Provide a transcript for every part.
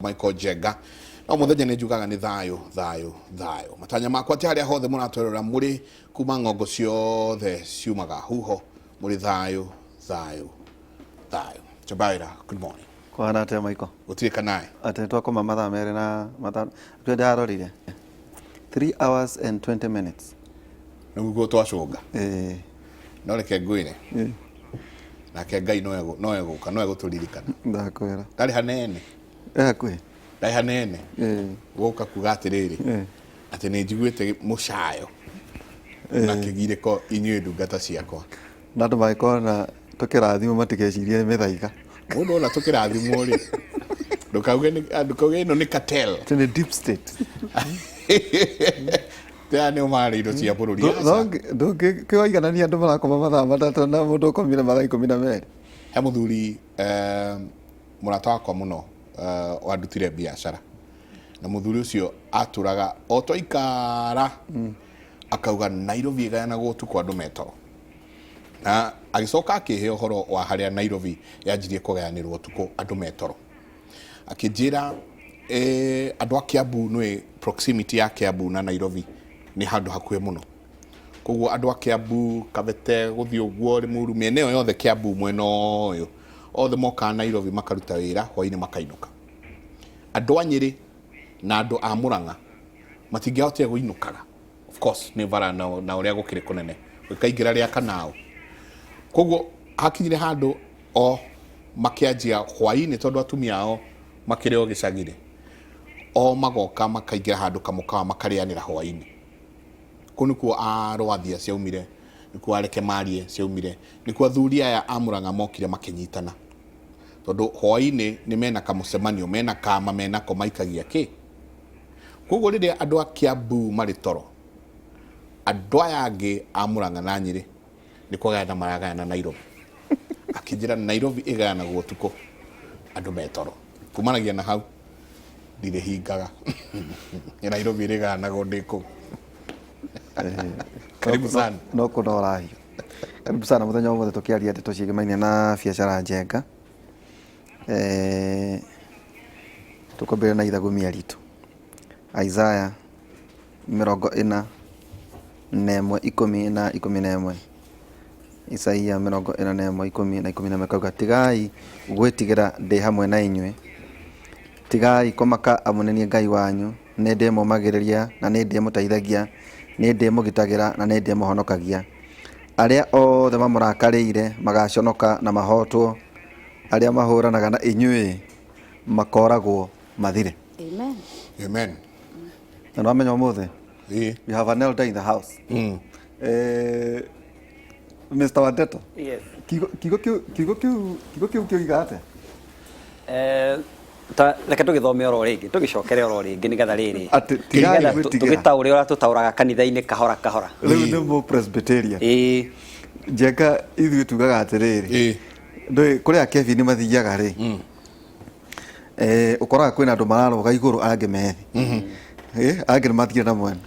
Michael Njenga. No mũthenya nĩ njugaga nĩ thayũ, thayũ, thayũ. Matanya makwa atĩ harĩa hothe mũratwerora mũrĩ kuma ng'ongo ciothe ciumaga huho mũrĩ thayũ, thayũ, thayũ. Chabaira, good morning. Kũhana atĩa Michael? Gũtirĩ kanae. Atĩ twakoma mathaa merĩ na mathaa twe ndarorire 3 hours and 20 minutes. Nĩguo twacũnga. Ĩĩ. No reke ngwĩre. Nake Ngai no egũka, no egũtũririkana. Ndakwĩra. Ndarĩ hanene. E hakuhĩ. Ndarĩ hanene. Gũka kuga atĩrĩrĩ. Atĩ nĩ njiguĩte mũcayo na kĩgirĩko inyuĩ ndungata ciakwa. Na andũ mangĩkona tũkĩrathimwo matigecirie nĩ mĩthaiga. Mũndũ ona tũkĩrathimwo rĩ, ndũkauge ndũkauge ĩno nĩ cartel. Atĩ nĩ deep state. Aya nĩo marĩ indo cia bũrũri. Ndũngĩkĩwaiganania andũ marakoma mathaa 3 na mũndũ ũkomire mathaa 12. He mũthuri mũrata wakwa mũno wandutire biacara na mũthuri ũcio atũraga o twaikara akauga Nairobi ĩgayanagwo ũtukũ andũ metoro na agĩcoka akĩhe ũhoro wa harĩa Nairobi yanjirie kũgayanĩrwo ũtukũ andũ metoro akĩnjĩra andũ a Kiambu nĩ proximity ya Kiambu na Nairobi nĩ handũ hakuhĩ mũno koguo andũ a Kiambu Kabete gũthiĩ ũguo Limuru mĩena ĩyo yothe Kiambu mwena ũyũ othe mokaga Nairobi makaruta wĩra hwainĩ makainũka andũ a Nyĩrĩ na andũ a Murang'a matingĩahotire kũinũkaga of course nĩ bara na ũrĩa gũkĩrĩ kũnene gũkaingĩra rĩa kanao koguo hakinyire handũ o makĩanjia hwainĩ tondũ atumia ao makĩrĩ o gĩcagi-rĩ o magoka makaingĩra handũ kamũkawa makarĩanĩra hwainĩ kũu nĩkuo a Rwathia ciaumire nĩkuo areke marie ciaumire nĩkuo athuri aya a Murang'a mokire makĩnyitana tondũ hwainĩ nĩ mena kamũcemanio mena kama menako maikagia kĩ koguo rĩrĩa andũ a Kiambu marĩ toro andũ aya angĩ a Murang'a na Nyĩrĩ nĩ kũgayana maragayana Nairobi akĩnjĩra Nairobi ĩgayanagwo ũtukũ andũ me toro kumanagia na hau ndirĩ hingaga Nairobi ĩrĩgayanagwo ndĩ kũu. Karibu sana. No kũnora hiũ. Karibu sana mũthenya wa ũmũthĩ tũkĩaria ndeto ciĩgĩmainie na biacara njenga. Tũkwambĩrĩria na ithagumia ritũ. Isaiah 41 10 na 11. Isaia 41 10 na 11 kauga, tigai gwĩtigĩra ndĩ hamwe na inyuĩ, tigai kũmaka amu nĩ niĩ Ngai wanyu, nĩ ndĩmũũmagĩrĩria na nĩ ndĩmũteithagia, nĩ ndĩmũgitagĩra na nĩ ndĩmũhonokagia. Arĩa othe mamũrakarĩire magaconoka na mahootwo, arĩa mahũranaga na inyuĩ makooragwo mathire. Amen. Amen. Na nĩwamenya ũmũthĩ Ĩĩ. we have an elder in the house. Mr. Wandeto. Yes. Kiugo kiugo kĩu kiugo kĩu kiugo kĩu kĩoiga atĩa? Ta reke tũgĩthome oro rĩngĩ tũgĩcokere oro rĩngĩ nĩgetha rĩrĩ Atĩ tigai nĩgetha gwĩtigĩra. tũgĩtaũre ũrĩa tũtaũraga kanitha-inĩ kahora kahora. Rĩu nĩ mũ Presbyterian. Ĩĩ. Njenga ithuĩ tugaga atĩrĩrĩ. Ĩĩ. Ndũĩ kũrĩa Kevin mathiaga rĩ. Ũkoraga kwĩna andũ mararũga igũrũ arĩa angĩ me thĩ. Angĩ nĩ mathire na mwena.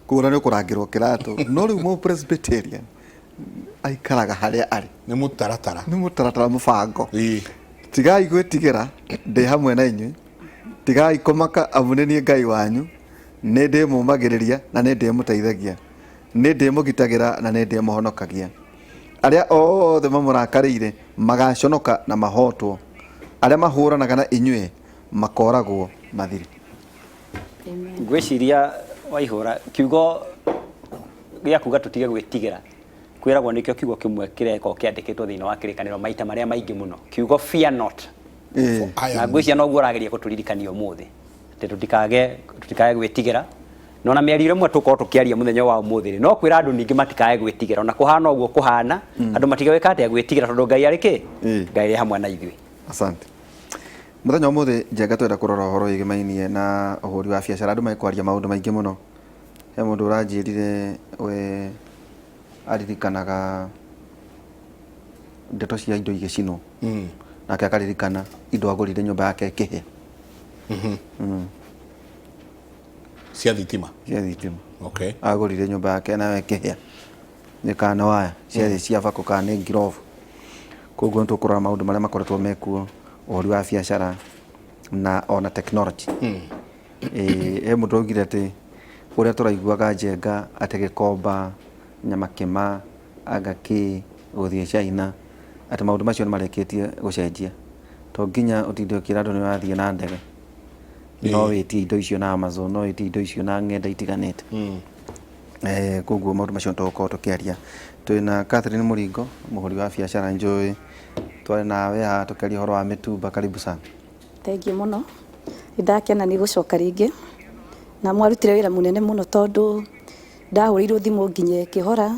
Koguo ona nĩ ũkũrangĩrwo kĩratũ. No rĩu mũ Presbyterian aikaraga harĩa arĩ. Nĩ mũtaratara. Nĩ mũtaratara mũbango. Ĩĩ. Tigai gwĩtigĩra ndĩ hamwe na inyuĩ. Tigai kũmaka amu nĩ niĩ Ngai wanyu. Nĩ ndĩmũũmagĩrĩria na nĩ ndĩmũteithagia. Nĩ ndĩmũgitagĩra na nĩ ndĩmũhonokagia. Arĩa othe mamũrakarĩire magaconoka na mahootwo. Arĩa mahũranaga na inyuĩ makooragwo mathire. Amen. Ngwĩciria Waihũra kiugo gĩa kuga tũtige gwĩtigĩra kwĩragwo nĩkĩo kiugo kĩmwe kĩrekwo kĩandĩkĩtwo thĩinĩ wa kĩrĩkanĩro maita marĩa maingĩ mũno, kiugo fear not. I Na am ngwĩciria noguo ũrageria gũtũririkania ũmũthĩ atĩ tũtikage gwĩtigĩra. Na ona mĩario ĩmwe tũkorwo tũkĩaria mũthenya wa ũmũthĩ rĩ, no kwĩra andũ ningĩ matikae gwĩtigĩra ona kũhana ũguo kũhana, andũ matige gwĩka atĩa gwĩtigĩra tondũ Ngai arĩ kĩ? Ngai arĩ hamwe na ithuĩ. Asante. Mũthenya wa ũmũthĩ Njenga twenda kũrora ũhoro wĩgĩmainie na ũhũri wa biacara. Andũ mekwaria maũndũ maingĩ mũno. He mũndũ ũranjĩrire we aririkanaga ndeto cia indo igĩcinwo. Nake akaririkana indo agũrire nyũmba yake ĩkĩhĩa. Cia thitima. Cia thitima. Okay. Agũrire nyũmba yake nayo ĩkĩhĩa. Nĩ kana nĩ waya ciarĩ cia bako kana nĩ ngirobu. Koguo nĩ tũkũrora maũndũ marĩa makoretwo mekuo, ũhũri wa biacara. Na ona technology. He mũndũ augire atĩ ũrĩa tũraiguaga Njenga atĩ Gĩkomba, Nyamakĩma, anga kĩ, gũthiĩ China, atĩ maũndũ macio nĩ marĩkĩtie gũcenjia. To nginya ũtinde ũkĩra andũ nĩ ũrathiĩ na ndege. No wĩtie indo icio na Amazon, no wĩtie indo icio na ng'enda itiganĩte. Koguo maũndũ macio nĩ tũgũkorwo tũkĩaria. Twĩna Catherine Mũringo, mũhũri wa biacara njũĩ, twarĩ nawe haha tũkĩaria ũhoro wa mĩtumba, karibu sana. Thengiũ mũno, nĩ ndakena nĩ gũcoka rĩngĩ, na mwarutire wĩra mũnene mũno tondũ ndahũrĩirwo thimũ nginya ĩkĩhora.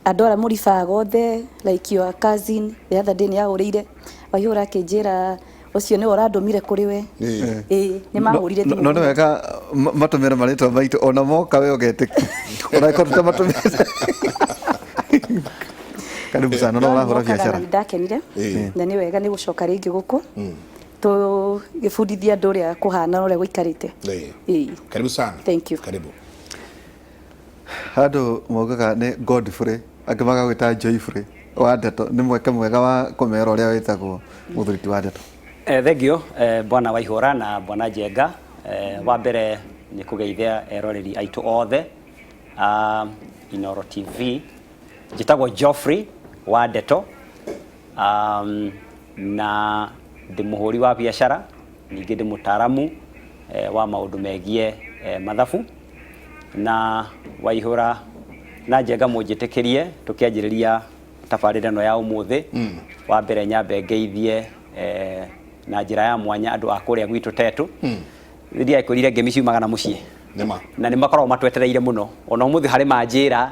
Andũ arĩa mũribaga othe like your cousin the other day nĩ ahũrĩire Waihũra akĩnjĩra ũcio nĩwe ũrandũmire kũrĩ we. Ĩĩ nĩ mahũrire thimũ. No nĩ wega matũmĩre marĩtwa maitũ ona moka we ũgetĩkia ona ĩkorwo tũtamatũmĩte. Karibu sana, no ũrahũra biacara. Nĩ ndakenire na nĩ wega nĩ gũcoka rĩngĩ gũkũ tũgĩbundithia andũ ũrĩa kũhana na ũrĩa gũikarĩte. Ĩĩ. Karibu sana. Thank you. Karibu. Handũ maugaga nĩ Godfrey, angĩ magagwĩta Joyfrey wa Ndeto. Nĩ mweke mwega wa kũmera ũrĩa wĩtagwo mũthuri ti wa Ndeto. Thengiũ bwana Waihũra na bwana Njenga. Wa mbere nĩ kũgeithia eroreri aitũ othe a Inooro TV. Njĩtagwo Geoffrey wa Ndeto, na ndĩ mũhũri wa biacara, ningĩ ndĩ mũtaaramu wa maũndũ megiĩ mathabu. Na Waihũra na Njenga mũnjĩtĩkĩrie tũkĩanjĩrĩria tabarĩra ĩno ya ũmũthĩ, wa mbere nyambe ngeithie na njĩra ya mwanya andũ a kũrĩa gwitũ Tetu. Ndiakwĩrire ngemi ciumaga na mũciĩ. Nĩma. Na nĩ makoragwo matwetereire mũno. Ona ũmũthĩ harĩ manjĩra,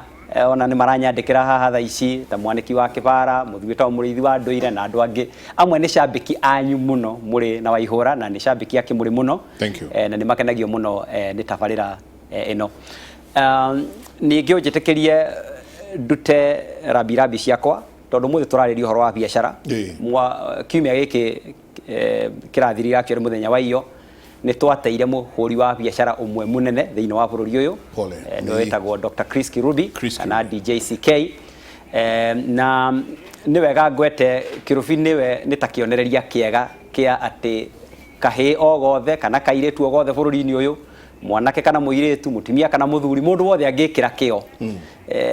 ona nĩ maranyandĩkĩra haha thaa ici, ta mwanĩki wa Kĩbara, mũthuri wĩtagwo Mũrĩithi wa Ndũire na andũ angĩ. Amwe nĩ cambĩki anyu mũno mũrĩ na Waihũra na nĩ cambĩki a Kĩmũrĩ mũno. Thank you. Na nĩ makenagio mũno nĩ tabarĩra ĩno. Ningĩ ũnjĩtĩkĩrie ndute rambirambi ciakwa tondũ ũmũthĩ tũrarĩria ũhoro wa biacara. Kiumia gĩkĩ kĩrathirire actually mũthenya wa iyo nĩ twateire mũhũri wa biacara ũmwe mũnene thĩinĩ wa bũrũri ũyũ. Pole. Nĩwe wĩtagwo Dr. Chris Kirubi Chris kana DJ CK. Na nĩ wega ngwete Kirubi nĩwe nĩ ta kĩonereria kĩega kĩa atĩ kahĩĩ o gothe kana kairĩtu o gothe bũrũri-inĩ ũyũ, mwanake kana mũirĩtu, mũtumia kana mũthuri, mũndũ wothe angĩkĩra kĩo,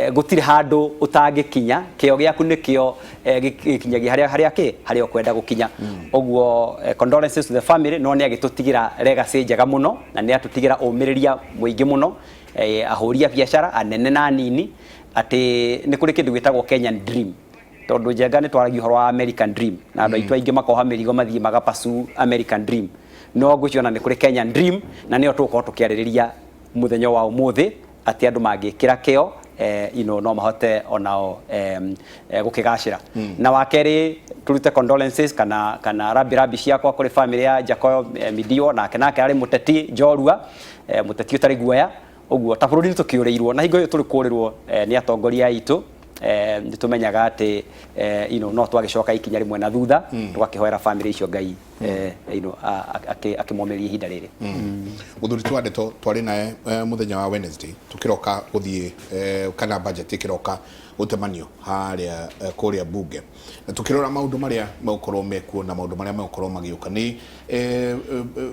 gũtirĩ handũ ũtangĩkinya. Kĩo gĩaku nĩkĩo gĩkinyagia harĩa harĩa kĩ harĩa ũkwenda gũkinya. Ũguo condolences to the family, no nĩ agĩtũtigĩra legacy njega mũno na nĩ atũtigĩra ũmĩrĩria mũingĩ mũno, ahũri a biacara anene na anini, atĩ nĩ kũrĩ kĩndũ gĩtagwo Kenyan Dream. Tondũ Njenga nĩ twaragia ũhoro wa American Dream na andũ aitũ aingĩ makoha mĩrigo mathiĩ magapasu American Dream, no ngwĩciria ona nĩ kũrĩ Kenyan Dream na nĩyo tũgũkorwo tũkĩarĩrĩria mũthenya wa ũmũthĩ, atĩ andũ mangĩkĩra kĩo no mahote onao gũkĩgacĩra. Na wa kerĩ tũrute condolences kana rambirambi ciakwa kũrĩ family ya Jakoyo Midio, nake arĩ mũteti njorua, mũteti ũtarĩ guoya. Ũguo ta bũrũri nĩ tũkĩũrĩirwo na hingo ĩyo tũrĩ kũrĩrwo nĩ atongoria aitũ, nĩ tũmenyaga atĩ no twagĩcoka ikinya rĩmwe na thutha, tũgakĩhoera family icio Ngai akĩmomĩrĩria ihinda rĩrĩ. Mũthuri ti wa Ndeto twarĩ naye mũthenya wa Wednesday tũkĩroka gũthiĩ kana budget ĩkĩroka gũtemanio harĩa kũrĩa bunge, na tũkĩrora maũndũ marĩa megũkorwo mekuo na maũndũ marĩa megũkorwo magĩũka nĩ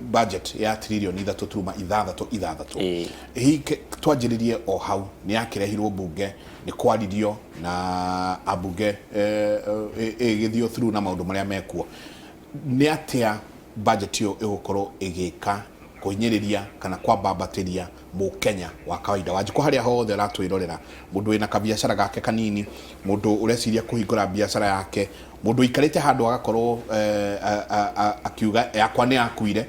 budget ya tririoni 3.66. Hihi twanjĩrĩrie o hau, nĩ yakĩrehirwo bunge, nĩ kwaririo na ambunge, ĩgĩthio through na maũndũ marĩa mekuo, nĩ atĩa budget ĩyo ĩgũkorwo ĩgĩka kũhinyĩrĩria kana kwambambatĩria mũkenya wa kawaida Wanjikũ harĩa hothe aratwĩrorera, mũndũ wĩna kabiacara gake kanini, mũndũ ũreciria kũhingũra biacara yake, mũndũ ũikarĩte handũ agakorwo akiuga yakwa nĩ yakuire.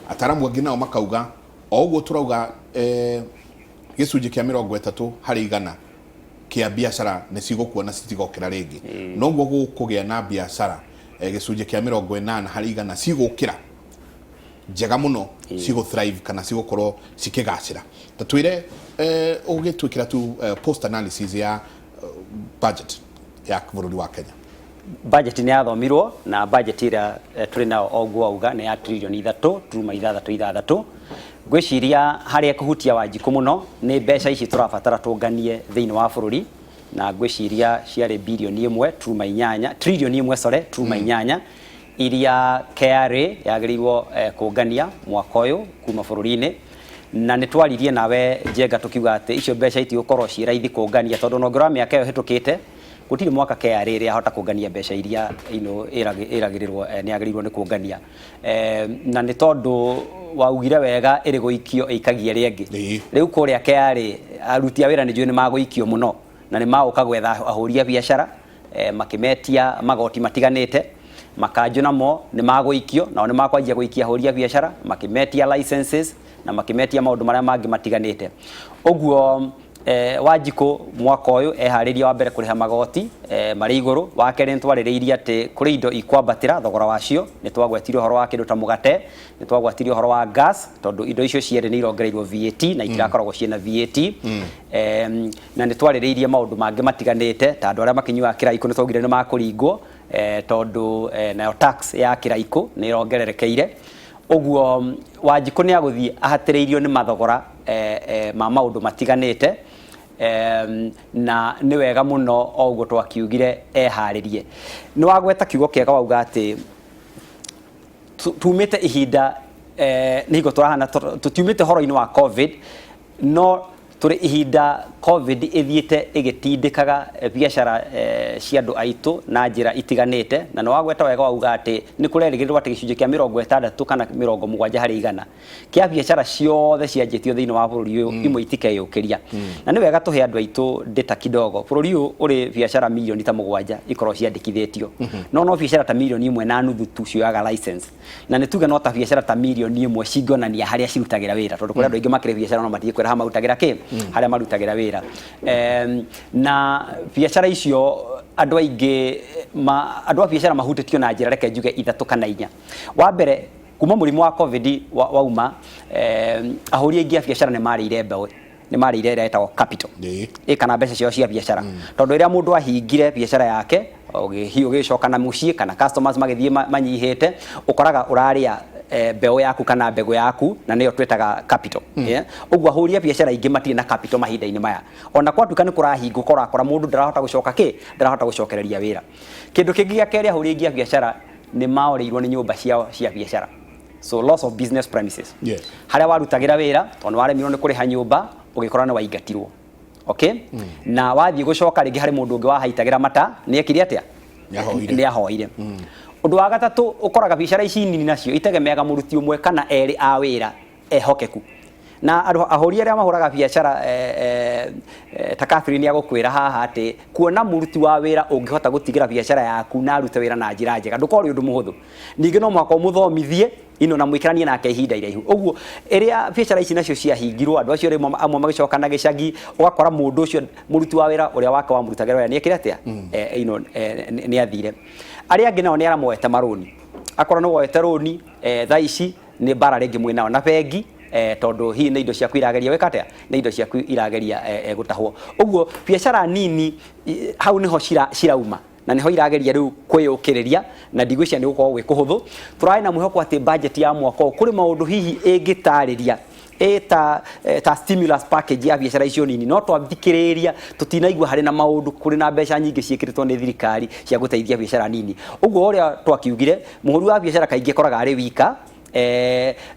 Ataramu angĩ nao makauga o ũguo tũrauga, gĩcunjĩ kĩa 30% kĩa biacara nĩ cigũkua na citigokĩra rĩngĩ, noguo gũkũgĩa na biacara gĩcunjĩ kĩa 80% cigũkĩra njega mũno, cigũ thrive kana cigũkorwo cikĩgacĩra. Ta twĩre, ũgĩtwĩkĩra tu post analysis ya budget ya bũrũri wa Kenya. Budget nĩ yathomirwo na budget ĩrĩa tũrĩ nayo o ũguo auga nĩ ya tririoni 3.66. Ngwĩciria harĩa kũhutia Wanjikũ mũno nĩ mbeca ici tũrabatara tũnganie thĩinĩ wa bũrũri, na ngwĩciria ciarĩ birioni 1.8, tririoni 1, sorry, turuma 8. iria KRA yagĩrĩirwo kũngania mwaka ũyũ kuma bũrũri-inĩ. Na nĩ twaririe nawe Njenga tũkiuga atĩ icio mbeca itigũkorwo ciĩ raithi kũngania, tondũ ona ũngĩrora mĩaka ĩyo ĩhĩtũkĩte gũtirĩ mwaka KRA ĩrĩ yahota kũngania mbeca iria ĩragĩrĩrwo nĩ yagĩrĩirwo nĩ kũngania. Na nĩ tondũ waugire wega ĩrĩ gũikio ĩikagia ĩrĩa ĩngĩ. Rĩu kũrĩa KRA aruti a wĩra nĩ njũĩ nĩ magũikio mũno na nĩ magũka gwetha ahũri a biacara makĩmetia magoti matiganĩte. Makanjũ namo nĩ magũikio nao nĩ makwanjia gũikia ahũri a biacara makĩmetia licenses na makĩmetia maũndũ marĩa mangĩ matiganĩte. Ũguo Wanjikũ mwaka ũyũ eharĩria wa mbere kũrĩha magoti marĩ igũrũ. Wa kerĩ nĩ twarĩrĩirie atĩ kũrĩ indo ikwambatĩra thogora wacio. Nĩ twagwetire ũhoro wa kĩndũ ta mũgate, nĩ twagwetire ũhoro wa gas, tondũ indo icio cierĩ nĩ irongereirwo VAT na itirakoragwo ciĩna VAT. Na nĩ twarĩrĩirie maũndũ mangĩ matiganĩte ta andũ arĩa makĩnyuaga kĩraikũ nĩ twaugire nĩ makũringwo, tondũ nayo tax ya kĩraikũ nĩ ĩrongererekeire. Ũguo Wanjikũ nĩ agũthiĩ ahatĩrĩirio nĩ mathogora ma maũndũ matiganĩte, na nĩ wega mũno o ũguo twakiugire eharĩrie. Nĩ wagweta kiugo kĩega wauga atĩ tumĩte ihinda, nĩ hingo tũrahana tũtiumĩte ũhoro-inĩ wa Covid, no tũrĩ ihinda Covid ĩthiĩte ĩgĩtindĩkaga biacara cia andũ aitũ na njĩra itiganĩte, na nĩ wagweta wega wauga atĩ nĩ kũrerĩgĩrĩrwo atĩ gĩcunjĩ kĩa 60 kana 70 harĩ igana kĩa biacara ciothe cianjĩtio thĩinĩ wa bũrũri ũyũ imwe itikeyũkĩria. Na nĩ wega tũhe andũ aitũ data kidogo. Bũrũri ũyũ ũrĩ biacara mirioni ta 7 ikoragwo ciandĩkithĩtio, no biacara ta 1.5 million tu cioyaga license. Na nĩ tuge no ta biacara ta 1 million cingĩonania harĩa cirutagĩra wĩra, tondũ kũrĩ andũ aingĩ makĩrĩ biacara no matige kwĩra ha marutagĩra kĩ, harĩa marutagĩra wĩra. Na biacara icio andũ aingĩ andũ a biacara mahutĩtio na njĩra reke njuge 3 kana 4. Wa mbere, kuma mũrimũ wa Covid wauma, ahũri aingĩ a biacara nĩ marĩire mbeũ, nĩ marĩire ĩrĩa ĩtagwo capital ĩ kana mbeca ciao cia biacara, tondũ rĩrĩa mũndũ ahingire biacara yake hihi ũgĩcoka na mũciĩ kana customers magĩthiĩ manyihĩte, ũkoraga ũrarĩa mbeũ yaku kana mbegũ yaku, na nĩyo twĩtaga capital. Yeah? Ũguo ahũri a biacara aingĩ matirĩ na capital mahinda-inĩ maya. Ona kwatuĩka nĩ kũrahingũka, ũrakora mũndũ ndarahota gũcoka kĩ, ndarahota gũcokereria wĩra. Kĩndũ kĩngĩ gĩa kerĩ, ahũri aingĩ a biacara nĩ maorĩirwo nĩ nyũmba ciao cia biacara, so loss of business premises. Harĩa warutagĩra wĩra, tondũ nĩ waremirwo nĩ kũrĩha nyũmba, ũgĩkora nĩ waingatirwo, okay? Na wathiĩ gũcoka rĩngĩ harĩ mũndũ ũngĩ wahaitagĩra mata, nĩ ekire atĩa? Nĩahoire. Nĩ ahoire. Ũndũ wa gatatũ, ũkoraga biacara ici nini nacio itegemeaga mũruti ũmwe kana erĩ a wĩra ehokeku. Na andũ ahũri arĩa mahũraga biacara ta Catherine agũkwĩra haha atĩ kuona mũruti wa wĩra ũngĩhota gũtigĩra biacara yaku na arute wĩra na njĩra njega ndũkorwo ũrĩ ũndũ mũhũthũ. Ningĩ no mũhaka ũmũthomithie ino na mwĩkĩranie nake ihinda iraihu. Ũguo ĩrĩa biacara ici nacio ciahingirwo, andũ acio rĩmwe amwe magĩcoka na gĩcagi, ũgakora mũndũ ũcio mũruti wa wĩra ũrĩa wake wamũrutagĩra wĩra nĩ ekire atĩa? Nĩ athire. Arĩa angĩ nao nĩ arĩa moete marũni. Akorwo nĩ woete rũni, thaa ici nĩ mbara rĩngĩ mwĩ nao na bengi, tondũ hihi nĩ indo ciaku irageria gwĩka atĩa, nĩ indo ciaku irageria gũtahwo. Ũguo biacara nini hau nĩho cirauma na nĩho irageria rĩu kwĩyũkĩrĩria, na ndigwĩciria nĩ gũkorwo gwĩ kũhũthũ. Tũrarĩ na mwĩhoko atĩ budget ya mwaka ũyũ kũrĩ maũndũ hihi ĩngĩtarĩria ĩ ta stimulus package ya biacara icio nini, no twathikĩrĩria tũtinaigua harĩ na maũndũ kũrĩ na mbeca nyingĩ ciĩkĩrĩtwo nĩ thirikari cia gũteithia biacara nini. Ũguo ũrĩa twakiugire, mũhũri wa biacara kaingĩ akoraga arĩ wika,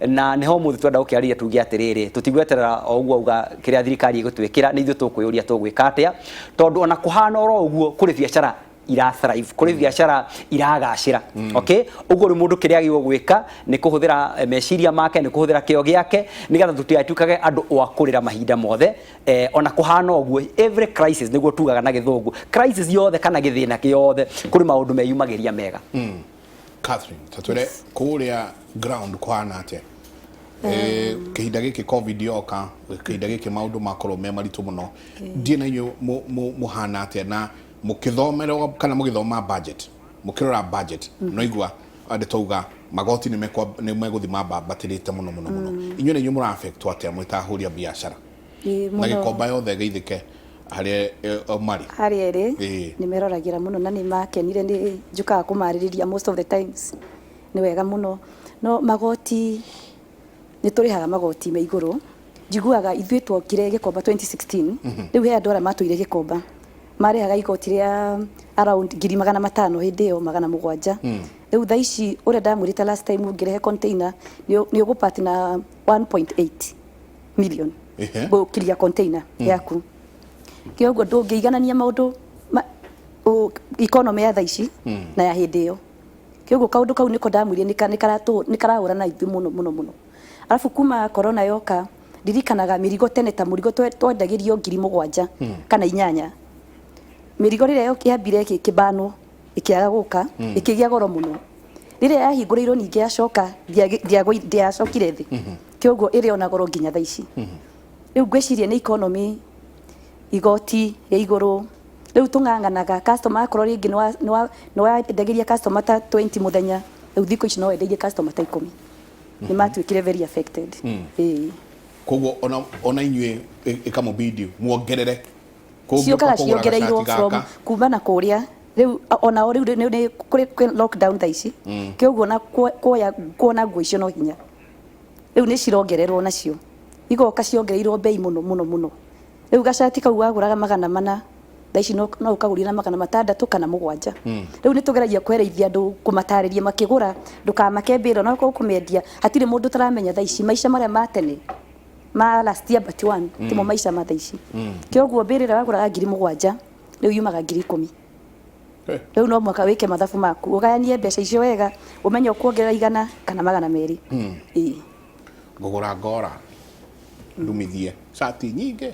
na nĩho ũmũthĩ twenda gũkĩarĩria tuge atĩrĩrĩ, tũtigweterera o ũguo auga kĩrĩa thirikari ĩgũtwĩkĩra, nĩ ithuĩ tũkwĩyũria tũgwĩka atĩa, tondũ ona kũhana oro ũguo kũrĩ biacara ira thrive, kũrĩ biacara iragacĩra. Okay, ũguo rĩu mũndũ kĩrĩa agĩrĩirwo gwĩka nĩ kũhũthĩra meciria make, nĩ kũhũthĩra kĩo gĩake, nĩgetha tũtigatuĩkage andũ a kũrĩra mahinda mothe. Ona kũhana ũguo, every crisis, nĩguo tugaga na gĩthũngũ, crisis yothe kana gĩthĩna gĩothe kũrĩ maũndũ meyumagĩria mega. Catherine, tatwĩre kũrĩa ground kũhana atĩa? Kĩhinda gĩkĩ Covid yoka, kĩhinda gĩkĩ maũndũ makorwo me maritũ mũno, ndiĩ na inyuĩ mũhana atĩa na mũkĩthomerwo kana mũgĩthoma budget, mũkĩrora budget, no igua andũ twauga magoti nĩ megũthiĩ mambambatĩrĩte mũno mũno mũno. Inyuĩ na inyuĩ mũra affect atĩa mwĩ ta ahũri a biacara? Na Gĩkomba yothe geithĩke harĩa marĩ. Harĩa ĩrĩ nĩ meroragĩra mũno na nĩ makenire, nĩ njũkaga kũmarĩrĩria most of the times. Nĩ wega mũno, no magoti nĩ tũrĩhaga magoti me igũrũ. Njiguaga ithuĩ twokire Gĩkomba 2016, rĩu he andũ arĩa matũire Gĩkomba marĩhaga igoti rĩa around 500,000 hĩndĩ ĩyo, 700. Rĩu thaa ici ũrĩa ndamwĩrĩte last time ũngĩrehe container nĩ ũgũpati na 1.8 million gũkiria container yaku. Kĩoguo ndũngĩiganania maũndũ economy ya thaa ici na ya hĩndĩ ĩyo. Kĩoguo kaũndũ kau nĩko ndamwĩrire nĩ karahũra na ithuĩ mũno mũno mũno. Arabu kuma corona yoka ndirikanaga mĩrigo tene ta mũrigo twendagĩrio 7,000 kana 8. Mĩrigo rĩrĩa yambire ĩkĩbanwo ĩkĩaga gũka ĩkĩgĩa goro mũno. Rĩrĩa yahingũrĩirwo ningĩ yacoka ndĩacokire thĩ. Kĩoguo ĩrĩ ona goro nginya thaa ici. Rĩu ngwĩciria nĩ economy, igoti rĩa igũrũ. Rĩu tũng'ang'anaga customer akorwo rĩngĩ nĩ wendagĩria customer ta 20 mũthenya, rĩu thikũ ici no wenderie customer ta 10. Nĩ matuĩkire very affected. Ĩĩ. Koguo ona inyuĩ ĩkamũbidi muongerere. Ciũkaga ciongereirwo from kuma na kũrĩa. Rĩu onao rĩu nĩ kũrĩ lockdown thaa ici. Kĩoguo ona kuona nguo icio no hinya. Rĩu nĩ cirongererwo nacio. Igoka ciongereirwo bei mũno mũno mũno. Rĩu gacati kau wagũraga 400 thaa ici no ũkagũrire na 600 kana 7. Rĩu nĩ tũgeragia kwereithia andũ kũmatarĩria makĩgũra ndũkamake mbĩra ona okorwo ũkũmĩendia hatirĩ mũndũ ũtaramenya thaa ici maica marĩa ma tene ma last year but one timo maica ma thaa ici. Kĩoguo mbĩra ĩrĩa wagũraga 7,000 rĩu yumaga 10,000. Rĩu no mũhaka wĩke mathabu maku ũgayanie mbeca icio wega ũmenye ũkuongerera 100 kana 200. Ĩĩ. Ngũgũra ngora ndumithie cati nyingĩ.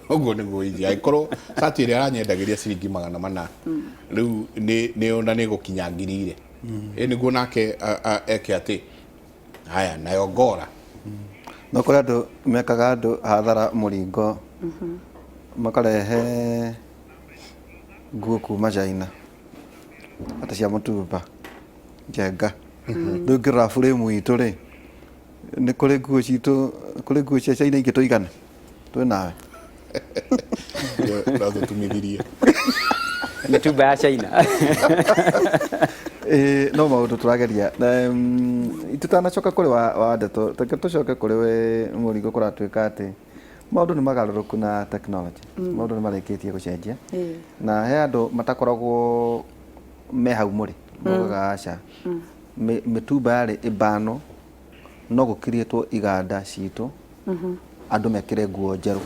Ũguo nĩguo easy. Angĩkorwo cati ĩrĩa aranyendagĩria ciringi 400 rĩu nĩ ona nĩ gũkinya 2,000. Ĩ nĩguo nake eke atĩ haya nayo ngora. No kũrĩ andũ mekaga andũ hathara mũringo makarehe nguo kuma China ata cia mũtumba njenga. Rĩu ngĩrora frame itũ rĩ, nĩ kũrĩ nguo citũ, kũrĩ nguo cia China ingĩtũigana twĩ nawe. No tũtumithirie mĩtumba ya China. No maũndũ tũrageria. Tũtanacoka kũrĩ wa ndeto, reke tũcoke kũrĩ we Mũrigo. Kũratuĩka atĩ maũndũ nĩ magarũrũku na technology, maũndũ nĩ marĩkĩtie gũcenjia na he andũ matakoragwo me hau mũrĩ maugaga aca, mĩtumba yarĩ ĩbano no gũkirĩtwo iganda citũ andũ mekĩre nguo njerũ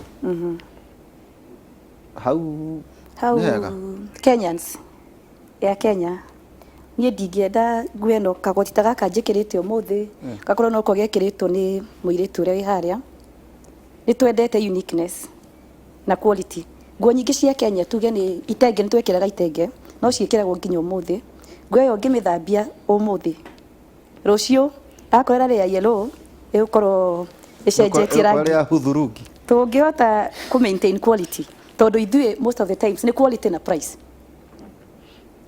hau. Hau nĩ hega. Kenyans ya Kenya niĩ ndingĩenda nguo ĩno kagoti ta gaka njĩkĩrĩte ũmũthĩ gakorwo noko gekĩrĩtwo nĩ mũirĩtu ũrĩa wĩ harĩa. Nĩ twendete uniqueness na quality. Nguo nyingĩ cia Kenya tuge nĩ itenge, nĩ twekĩraga itenge no ciĩkĩragwo nginya ũmũthĩ. Nguo ĩyo ũngĩmĩthambia ũmũthĩ, rũciũ akorwo ĩrarĩ ya yellow ĩgũkorwo ĩcenjetie rangi. Ya hudhurungi. Tũngĩhota kũ maintain quality, tondũ ithuĩ most of the times nĩ quality na price.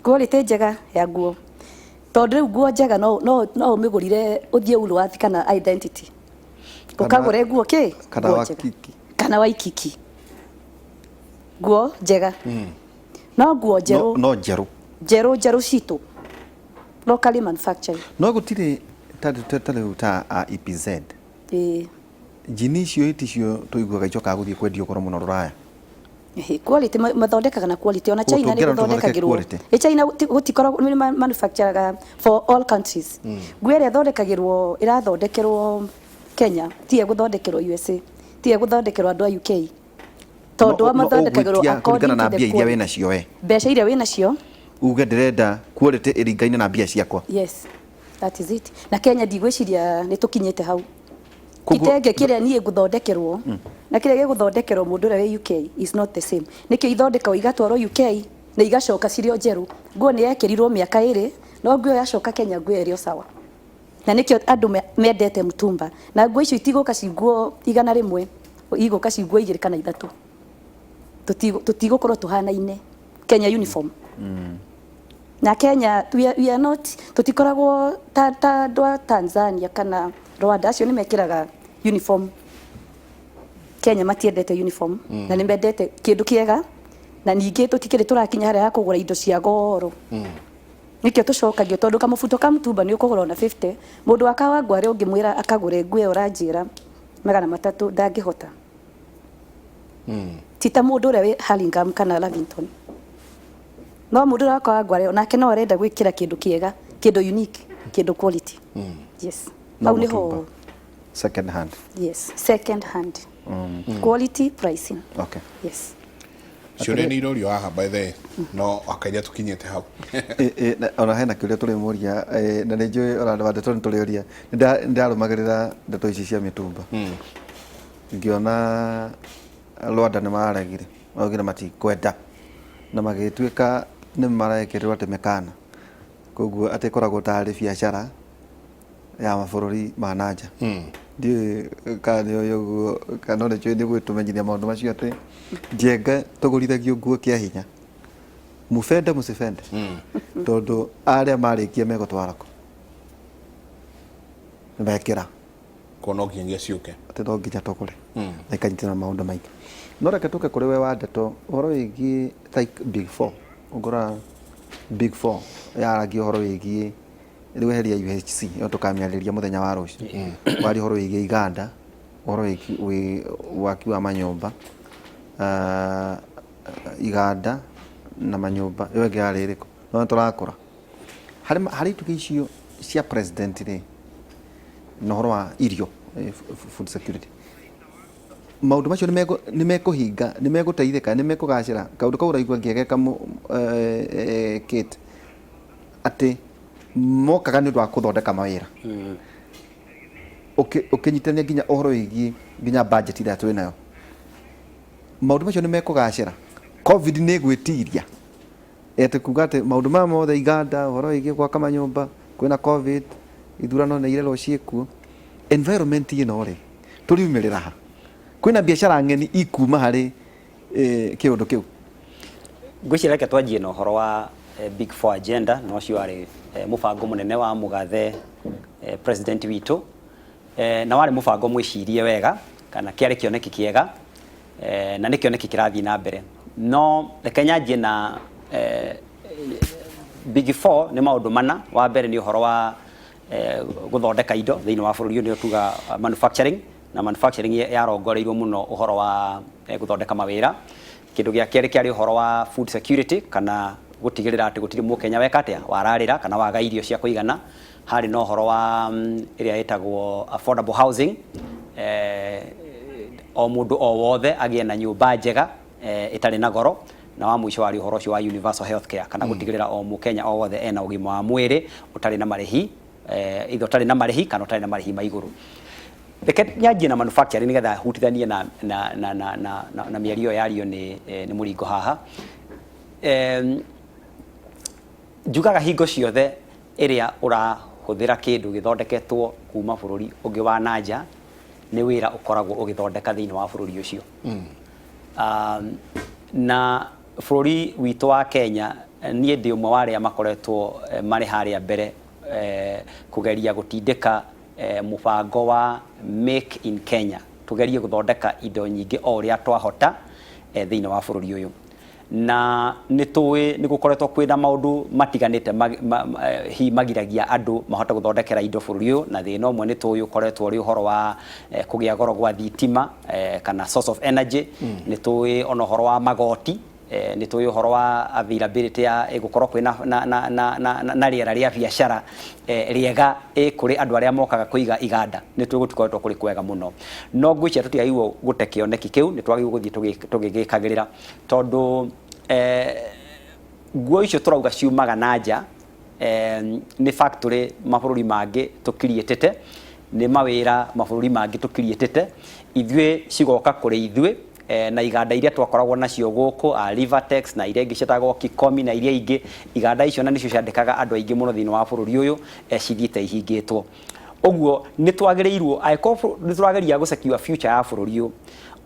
Quality njega ya nguo, tondũ rĩu nguo njega no ũmĩgũrire ũthiĩ Woolworth kana Identity ũkagũre nguo kĩ kana nguo njega. Waikiki. Kana Waikiki, nguo njega no nguo njerũ. No njerũ. Njerũ njerũ citũ locally manufactured. No gũtirĩ ta rĩu ta a EPZ njini icio iticio tũiguaga icokaga gũthiĩ kwendio goro mũno rũraya. Ehe, quality mathondekaga na quality ona Koguo China nĩ tũngĩenda tũthondeke gũthondekagĩrwo quality. Ĩ China gũtikoragwo nĩ manufacturaga for all countries. Nguo ĩrĩa ĩthondekagĩrwo ĩrathondekerwo Kenya tiyo ĩgũthondekerwo USA, tiyo ĩgũthondekerwo andũ a UK, tondũ No- o no mathondekagĩrwo ũgwĩtia according kũringana na to the mbia iria quality. wĩ nacio we. Mbeca iria wĩ nacio. Uge ndĩrenda quality ĩringaine na mbia ciakwa. Yes, that is it. Na Kenya ndigwĩciria nĩ tũkinyĩte hau. Koguo- Kitenge kĩrĩa niĩ ngũthondekerwo na kĩrĩa gĩgũthondekerwo mũndũ ũrĩa wĩ UK is not the same. Nĩkĩo ithondekagwo igatwarwo UK na igacoka cirĩ o njerũ. Nguo nĩ yekĩrirwo mĩaka 2 no nguo ĩyo yacoka Kenya nguo ĩyo ĩrĩ o sawa. Na nĩkĩo andũ mendete mtumba. Na nguo icio itigũka ci nguo 100, igũka ci nguo 2 kana 3. Tũtigũkorwo tũhanaine Kenya uniform. Na Kenya we are not, tũtikoragwo ta andũ a Tanzania kana Rwanda, acio nĩ mekĩraga uniform. Kenya matiendete uniform na nĩ mendete kĩndũ kĩega, na ningĩ tũtikĩrĩ tũrakinya harĩa ha kũgũra indo cia goro. Nĩkĩo tũcokagio, tondũ kamũbuto ka mtumba nĩ ũkũgũra ona 50, mũndũ wa Kawangware ũngĩmwĩra akagũre nguo ĩyo ũranjĩra 300 ndangĩhota. Ti ta mũndũ ũrĩa wĩ Hurlingham kana Lavington. No mũndũ ũrĩa wa ngware onake no arenda gwĩkĩra kĩndũ kĩega, kĩndũ unique, kĩndũ quality. Yes. No Hau nĩho. mũtumba. Second hand. Yes, second hand. Quality pricing. Okay. Yes. Ciũria nĩ irorio haha, by the way, no akaria tũkinyĩte hau. Ona hena kĩũria tũrĩmũria, na nĩ njũĩ ona wa ndeto nĩ tũrĩũria. Nĩ ndarũmagĩrĩra ndeto ici cia mĩtumba, ngĩona Rwanda nĩ mararegire, maugire matikwenda, na magĩtuĩka nĩ marekĩrĩrwo atĩ mĩkana, koguo atĩ ĩkoragwo tarĩ biacara ya mabũrũri ma nanja. Ndiũĩ kana nĩ ũĩ ũguo, kana no nĩ njũĩ nĩ gwĩtũmenyithia maũndũ macio, atĩ Njenga tũgũrithagio nguo kĩa hinya, mubende mũcibende, tondũ arĩa marĩkia megũtwara kũ mekĩra. Ko no nginyagia ciũke. Atĩ no nginya tũgũre na ikanyitana maũndũ maingĩ. No reke tũke kũrĩ we wa ndeto, ũhoro wĩgiĩ like Big Four. Ũngĩrora Big Four yaragia ũhoro wĩgiĩ, rĩu eheria UHC ĩyo, tũkamĩarĩrĩria mũthenya wa rũciũ, waria ũhoro wĩgiĩ iganda, ũhoro wĩgiĩ waki wa manyũmba, iganda na manyũmba. Ĩyo ĩngĩ yarĩ ĩrĩkũ? No tũrakũra harĩ itugĩ icio cia president rĩ, na ũhoro wa irio, food security, maũndũ macio nĩ mekũhinga, nĩ megũteithĩka, nĩ mekũgacĩra? Kaũndũ kau ũraigua ngĩegeka Kate, atĩ mokaga nĩ ũndũ wa gũthondeka mawĩra, ũkĩnyitania nginya ũhoro wĩgiĩ nginya budget ĩrĩa twĩ nayo, maũndũ macio nĩ mekũgacĩra? Covid nĩ ĩgwĩtiria atĩ kuga atĩ maũndũ maya mothe, iganda, ũhoro wĩgiĩ gwaka manyũmba, kwĩna Covid, ithurano nĩ irerwo ciĩkuo, environment ĩno rĩ, tũriumĩrĩra ha? Kwĩna biacara ng'eni ikuma harĩ kĩũndũ kĩu? Ngwĩciria reke twanjie na ũhoro wa Big Four agenda, na ũcio warĩ mũbango mũnene wa mũgathe president witũ, na warĩ mũbango mwĩcirie wega, kana kĩarĩ kĩoneki kĩega, na nĩ kĩoneki kĩrathiĩ na mbere. No reke nyanjie na Big Four nĩ maũndũ mana. Wa mbere nĩ ũhoro wa gũthondeka indo thĩinĩ wa bũrũri ũyũ, nĩyo tuga manufacturing, na manufacturing yarongoreirio mũno ũhoro wa gũthondeka mawĩra. Kĩndũ gĩa kerĩ kĩarĩ ũhoro wa food security, kana gũtigĩrĩra atĩ gũtirĩ mũkenya weka atĩa wararĩra kana waga irio cia kũigana. Harĩ na ũhoro wa ĩrĩa ĩtagwo affordable housing, o mũndũ o wothe agĩe na nyũmba njega ĩtarĩ na goro. Na wa mũico warĩ ũhoro ũcio wa universal health care, kana gũtigĩrĩra o mũkenya o wothe ena ũgima wa mwĩrĩ ũtarĩ na marĩhi, either ũtarĩ na marĩhi kana ũtarĩ na marĩhi ma igũrũ. Reke nyanjie na manufacturing nĩgetha hutithanie na mĩario ĩyo yario nĩ mũringo haha. Njugaga hingo ciothe ĩrĩa ũrahũthĩra kĩndũ gĩthondeketwo kuma bũrũri ũngĩ wa nanja, nĩ wĩra ũkoragwo ũgĩthondeka thĩinĩ wa bũrũri ũcio. Na bũrũri witũ wa Kenya, niĩ ndĩ ũmwe wa arĩa makoretwo marĩ harĩa mbere kũgeria gũtindĩka mũbango wa Make in Kenya, tũgerie gũthondeka indo nyingĩ o ũrĩa twahota thĩinĩ wa bũrũri ũyũ. Na nĩ tũĩ nĩ gũkoretwo kwĩna maũndũ matiganĩte hihi magiragia andũ mahote gũthondekera indo bũrũri ũyũ, na thĩna ũmwe nĩ tũĩ ũkoretwo ũrĩ ũhoro wa kũgĩa goro gwa thitima, kana source of energy. Nĩ tũĩ ona ũhoro wa magoti, nĩ tũĩ ũhoro wa availability ya gũkorwo kwĩna na rĩera rĩa biacara rĩega kũrĩ andũ arĩa mokaga kũiga iganda. Nĩ tũĩ gũtikoretwo kũrĩ kwega mũno, no ngwĩciria tũtiagĩrĩirwo gũte kĩoneki kĩu, nĩ twagĩrĩirwo gũthiĩ tũgĩgĩkagĩrĩra, tondũ nguo icio tũrauga ciumaga na nja nĩ factory mabũrũri mangĩ tũkiriĩtĩte, nĩ mawĩra mabũrũri mangĩ tũkiriĩtĩte, ithuĩ cigoka kũrĩ ithuĩ, na iganda iria twakoragwo nacio gũkũ, Rivertex na iria ingĩ ciĩtagwo Kikomi na iria ingĩ, iganda icio na nĩcio ciandĩkaga andũ aingĩ mũno thĩinĩ wa bũrũri ũyũ, cithiĩte ihingĩtwo. Ũguo nĩ twagĩrĩirwo, angĩkorwo nĩ tũrageria gũ secure future ya bũrũri ũyũ,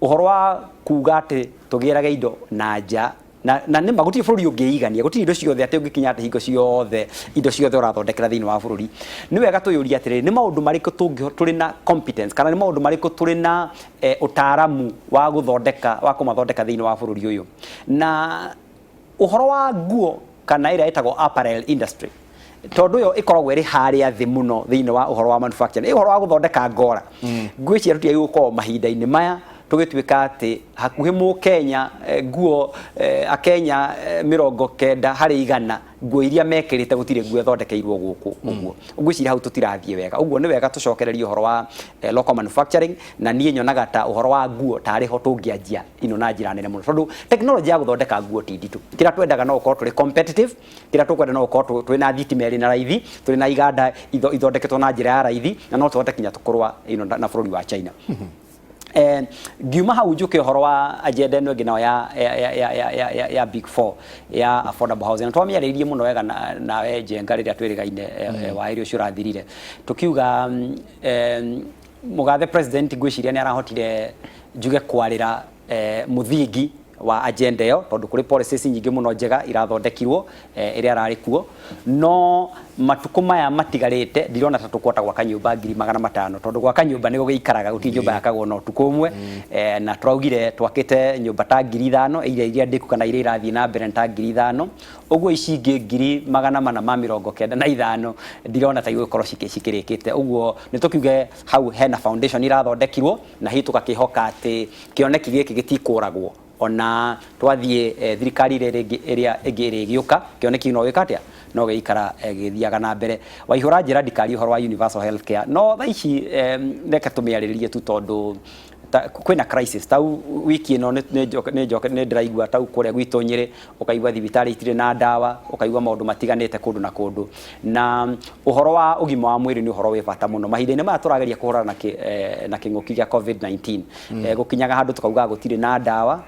ũhoro wa kuga atĩ tũgĩrage indo na nja, na nĩma gũtirĩ bũrũri ũngĩigania, gũtirĩ indo ciothe atĩ ũngĩkinya atĩ hingo ciothe indo ciothe ũrathondekera thĩinĩ wa bũrũri. Nĩ wega twĩyũrie atĩrĩrĩ, nĩ maũndũ marĩkũ tũrĩ na competence, kana nĩ maũndũ marĩkũ tũrĩ na ũtaaramu wa gũthondeka, wa kũmathondeka thĩinĩ wa bũrũri ũyũ. Na ũhoro wa nguo, kana ĩrĩa ĩtagwo apparel industry, tondũ ĩyo ĩkoragwo ĩrĩ harĩa thĩ mũno thĩinĩ wa ũhoro wa manufacturing, ĩ ũhoro wa gũthondeka ngora, ngwĩciria tũtiagĩrĩirwo gũkorwo mahinda-inĩ maya. Tũgĩtuĩka atĩ hakuhĩ Mũkenya nguo Akenya 90% nguo iria mekĩrĩte gũtirĩ nguo ĩthondekeirwo gũkũ. Ũguo ngwĩciria hau tũtirathiĩ wega. Ũguo nĩ wega tũcokererie ũhoro wa local manufacturing, na niĩ nyonaga ta ũhoro wa nguo tarĩ ho tũngĩanjia ino na njĩra nene mũno, tondũ technology ya gũthondeka nguo ti nditũ. Kĩrĩa twendaga no gũkorwo tũrĩ competitive. Kĩrĩa tũkwenda no gũkorwo twĩna thitima ĩrĩ na raithi, tũrĩ na iganda ithondeketwo na njĩra ya raithi, na no tũhote kinya kũrũa na bũrũri wa China. Ngiuma hau njuke ũhoro wa agenda ĩno ĩngĩ nayo ya Big Four ya affordable housing, na twamĩarĩirie mũno wega nawe Njenga rĩrĩa twĩrĩgaine wa ĩrĩ ũcio ũrathirire, tũkiuga mũgathe president ngwĩciria nĩ arahotire njuge kwarĩra mũthingi wa agenda ĩyo, tondũ kũrĩ policies nyingĩ mũno njega irathondekirwo ĩrĩa ararĩ kuo. No matukũ maya matigarĩte ndirona ta tũkũhota gwaka nyũmba 500,000, tondũ gwaka nyũmba nĩ gũgĩikaraga, gũtirĩ nyũmba yakagwo na ũtukũ ũmwe. Na tũraugire twakĩte nyũmba ta 5,000, iria ndĩku kana iria irathiĩ na mbere nĩ ta 5,000. Ũguo ici ingĩ 495,000 ndirona ta igũgĩkorwo cikĩrĩkĩte. Ũguo nĩ tũkiuge hau hena foundation irathondekirwo, na hihi tũgakĩhoka atĩ kĩoneki gĩkĩ gĩtikũragwo ona twathiĩ thirikari ĩrĩa ĩngĩ ĩrĩa ĩngĩ ĩrĩgĩũka. Kĩoneki no gĩka atĩa, no gĩikara gĩgĩthiaga na mbere. Waihũra njĩra ndikaria ũhoro wa universal health care, no thaa ici reke tũmĩarĩrĩrie tu, tondũ kwĩna crisis. Tau wiki ĩno nĩ ndĩraigua tau kũrĩa gwitũ Nyĩrĩ, ũkaigua thibitarĩ itirĩ na ndawa, ũkaigua maũndũ matiganĩte kũndũ na kũndũ. Na ũhoro wa ũgima wa mwĩrĩ nĩ ũhoro wĩ bata mũno mahinda-inĩ maya tũrageria kũhũrana na kĩng'ũki gĩa COVID-19. Gũkinyaga handũ tũkauga gũtirĩ na ndawa,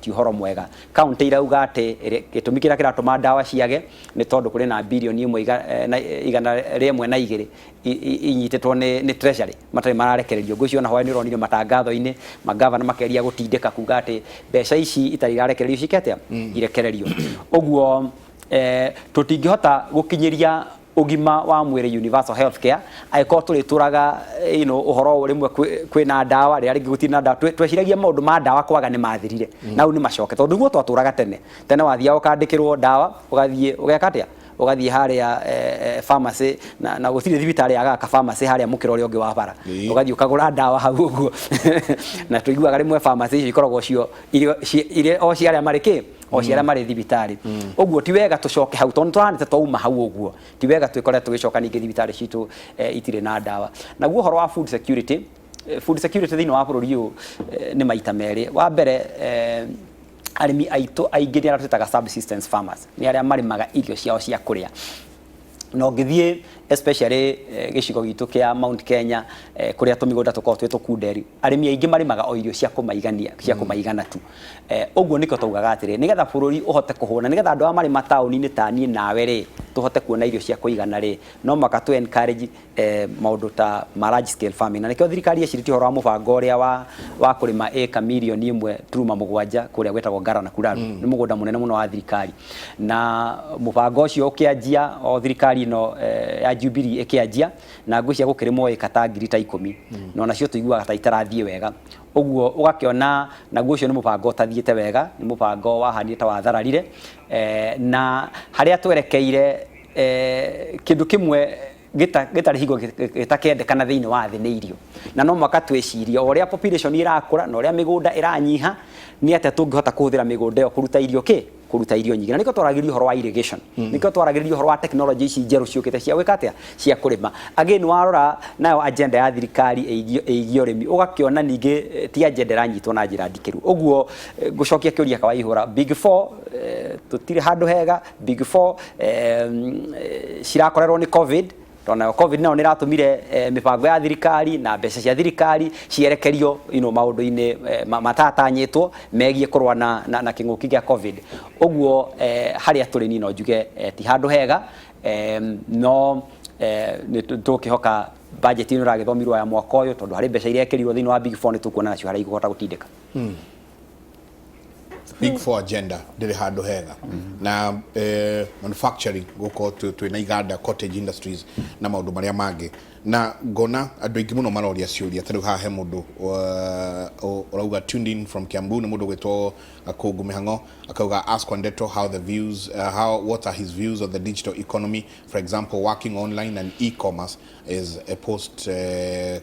ti ũhoro mwega. Kaunti irauga atĩ gĩtũmi kĩrĩa kĩratũma ndawa ciage nĩ tondũ kũrĩ na birioni 1 na 102 inyitĩtwo nĩ treasury matarĩ mararekererio. Ngwĩciria ona hwaĩ nĩ ũronire matangatho-inĩ magavana makeria gũtindĩka kuga atĩ mbeca ici itarĩ irarekererio ciĩke atĩa, irekererio. Ũguo tũtingĩhota gũkinyĩria ũgima wa mwĩrĩ, universal health care, angĩkorwo tũrĩtũraga ũhoro rĩmwe kwĩna ndawa, rĩrĩa rĩngĩ gũtirĩ na ndawa. Tweciragia maũndũ ma ndawa kwaga nĩ mathirire, na rĩu nĩ macoke, tondũ nĩguo twatũraga tene. Tene wathiaga ũkandĩkĩrwo ndawa, ũgathiĩ ũgeka atĩa, ũgathiĩ harĩa pharmacy, na gũtirĩ thibitarĩ yagaga ka pharmacy harĩa mũkĩra ũrĩa ũngĩ wa bara. Ũgathiĩ ũkagũra ndawa hau ũguo, na tũiguaga rĩmwe pharmacy icio ikoragwo cio irĩ o cia arĩa marĩ kĩ, o cia arĩa marĩ thibitarĩ. Ũguo ti wega tũcoke hau, tondũ nĩtũranĩte twauma hau. Ũguo ti wega twĩkore tũgĩcoka ningĩ thibitarĩ citũ itirĩ na ndawa. Naguo ũhoro wa food security, food security thĩinĩ wa bũrũri ũyũ nĩ maita merĩ. Wa mbere, arĩmi aitũ aingĩ nĩ arĩa twĩtaga subsistence farmers, nĩ arĩa marĩmaga irio ciao cia kũrĩa. Na ũngĩthiĩ especially gĩcigo gitũ kĩa Mount Kenya, kũrĩa tũmĩgũnda tũkoragwo twĩ tũkunderi, arĩmi aingĩ marĩmaga o irio cia kũmaigania, cia kũmaigana tu. Ũguo nĩkĩo taugaga atĩrĩ, nĩgetha bũrũri ũhote kũhũna, nĩgetha andũ arĩa marĩ mataũni-inĩ ta niĩ nawe rĩ, tũhote kuona irio cia kũigana rĩ, no mũhaka tũ encourage maũndũ ta ma large scale farming. Na nĩkĩo thirikari ĩcirĩtie ũhoro wa mũbango ũrĩa wa kũrĩma ĩka 1.7 mirioni kũrĩa gwĩtagwo Ngara na Kuraru. Nĩ mũgũnda mũnene mũno wa thirikari, na mũbango ũcio ũkĩanjia o thirikari ĩno ya Jubilee ĩkĩanjia, na ngwĩciria gũkĩrĩmwo ĩka ta 10,000, na onacio tũiguaga ta itarathiĩ wega. Ũguo ũgakĩona naguo ũcio nĩ mũbango ũtathiĩte wega, nĩ mũbango wahanire ta wathararire. Na harĩa twerekeire, kĩndũ kĩmwe gĩtarĩ hingo gĩtakendekana thĩinĩ wa thĩ nĩ irio, na no mũhaka twĩcirie o ũrĩa population ĩrakũra na ũrĩa mĩgũnda ĩranyiha, nĩ atĩa tũngĩhota kũhũthĩra mĩgũnda ĩyo kũruta irio kĩ, kũruta irio nyingĩ. Na nĩkĩo twaragĩrĩria ũhoro wa irrigation, nĩkĩo twaragĩrĩria ũhoro wa technology ici njerũ ciũkĩte cia gwĩka atĩa, cia kũrĩma. Again, warora nayo agenda ya thirikari ĩgiĩ ũrĩmi, ũgakĩona ningĩ ti agenda ĩranyitwo na njĩra ndikĩru. Ũguo ngũcokia kĩũria kawaihũra, Big Four tũtirĩ handũ hega. Big Four cirakorerwo nĩ COVID, tondũ nayo COVID nayo nĩ ĩratũmire mĩbango ya thirikari na mbeca cia thirikari cierekerio maũndũ-inĩ matatanyĩtwo megiĩ kũrũa na kĩng'ũki gĩa COVID. Ũguo harĩa tũrĩ niĩ no njuge ti handũ hega, no nĩ tũkĩhoka budget ĩno ĩragĩthomirwo ya mwaka ũyũ, tondũ harĩ mbeca iria ĩkĩrirwo thĩinĩ wa Big Four, nĩ tũkuona nacio harĩa ikũhota gũtindĩka. Big Four agenda ndĩrĩ handũ hega na manufacturing gũkorwo twĩna iganda, cottage industries na maũndũ marĩa mangĩ, na ngona andũ aingĩ mũno maroria ciũria. Ta rĩu haha he mũndũ ũrauga tuned in from Kiambu, nĩ mũndũ ũgwĩtwo Gakũngũ Mĩhang'o, akauga, "Ask Wandeto how the views how what are his views on the digital economy, for example working online and e-commerce is a post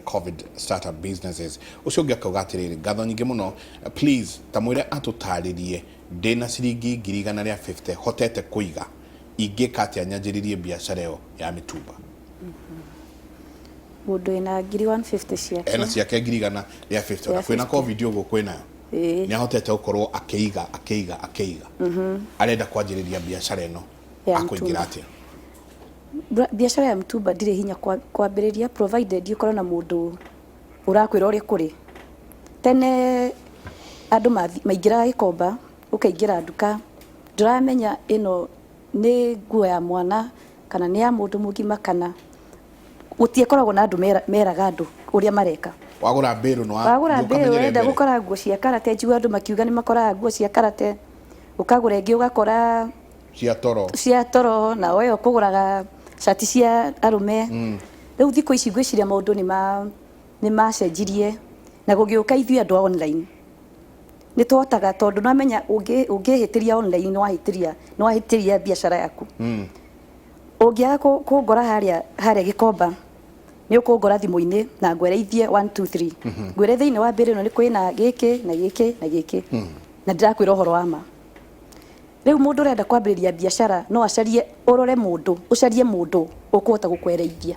COVID startup businesses." Ũcio ũngĩ akauga atĩrĩrĩ, "Ngatho nyingĩ mũno, please ta mwĩre atũtarĩrie, ndĩna ciringi 150,000 hotete kũiga, ingĩka atĩa nyanjĩrĩrie biacara ĩyo ya mĩtumba?" Mũndũ wĩna 150,000 ciake. Ena ciake 150,000, ona Rĩa kwĩna 50. COVID ũguo kwĩnayo. Nĩ ahotete gũkorwo akĩiga, akĩiga, akĩiga, arenda kwanjĩrĩria biacara ĩno. Ya Akũingĩra mtumba. atĩa? Biacara ya mtumba ndirĩ hinya kwambĩrĩria provided ũkorwo na mũndũ ũrakwĩra ũrĩa kũrĩ. Tene andũ maingĩraga Gĩkomba, ũkaingĩra nduka, ndũramenya ĩno nĩ nguo ya mwana kana nĩ ya mũndũ mũgima, kana gũtiakoragwo na andũ meraga andũ ũrĩa mareka. Wagũra mbĩrũ nĩ Wagũra mbĩrũ, ũkamenyere ũrenda mbere. Gũkora nguo cia karate, njigua andũ makiuga nĩ makoraga nguo cia karate, ũkagũra ĩngĩ ũgakora cia toro. Cia toro, na we ũkũgũraga cati cia arũme. Rĩu thikũ ici ngwĩciria maũndũ nĩ macenjirie na gũgĩũka ithuĩ andũ a online nĩ tũhotaga, tondũ nĩwamenya ũngĩhĩtĩria online nĩ wahĩtĩria biacara yaku. Ũngĩaga kũngora harĩa Gĩkomba, nĩ ũkũngora thimũ-inĩ na ngwereithie 1 2 3, ngwĩre thĩinĩ wa mbĩrĩ ĩno nĩ kwĩna gĩkĩ na gĩkĩ na gĩkĩ, na ndĩrakwĩra ũhoro wa ma. Rĩu mũndũ ũrenda kwambĩrĩria biacara no acarie, ũrore mũndũ, ũcarie mũndũ ũkũhota gũkwereithia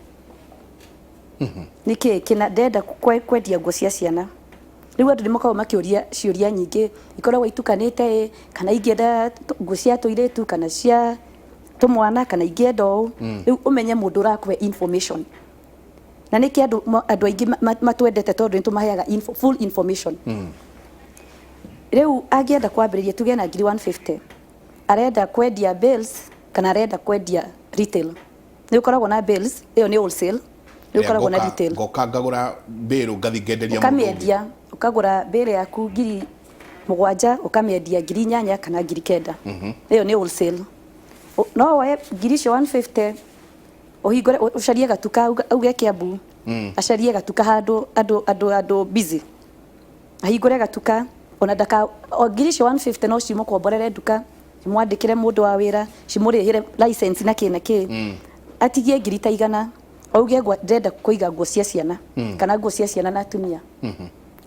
nĩkĩ kĩna ndĩrenda kwendia nguo cia ciana. Rĩu andũ nĩ makoragwo makĩũria ciũria nyingĩ, ikoragwo itukanĩte ĩ, kana ingĩenda nguo cia tũirĩtu kana cia tũmwana, kana ingĩenda ũũ. Rĩu ũmenye mũndũ ũrakũhe information, na nĩkĩ andũ aingĩ matwendete, tondũ nĩ tũmaheaga full information. Rĩu angĩenda kwambĩrĩria, tuge na 150,000, arenda kwendia bales kana arenda kwendia retail? Nĩ ũkoragwo na bales, ĩyo nĩ wholesale, nĩ ũkoragwo na retail. Ngoka ngagũra mbĩrũ, ngathi ngenderia mũndũ ũngĩ. Ũkamĩendia, ũkagũra bale yaku 7,000, ũkamĩendia 8,000 kana 9,000. Ĩyo nĩ wholesale. No woe ngiri icio 150, ũhingũre, ũcarie gatuka, auge Kiambu, acarie gatuka handũ andũ busy, ahingũre gatuka. Ona ndaka o ngiri icio 150 no cimũkomborere nduka, cimwandĩkĩre mũndũ wa wĩra, cimũrĩhĩre license na kĩ na kĩ. Atigie ngiri ta 100, auge ndĩrenda kũiga nguo cia ciana kana nguo cia ciana na atumia.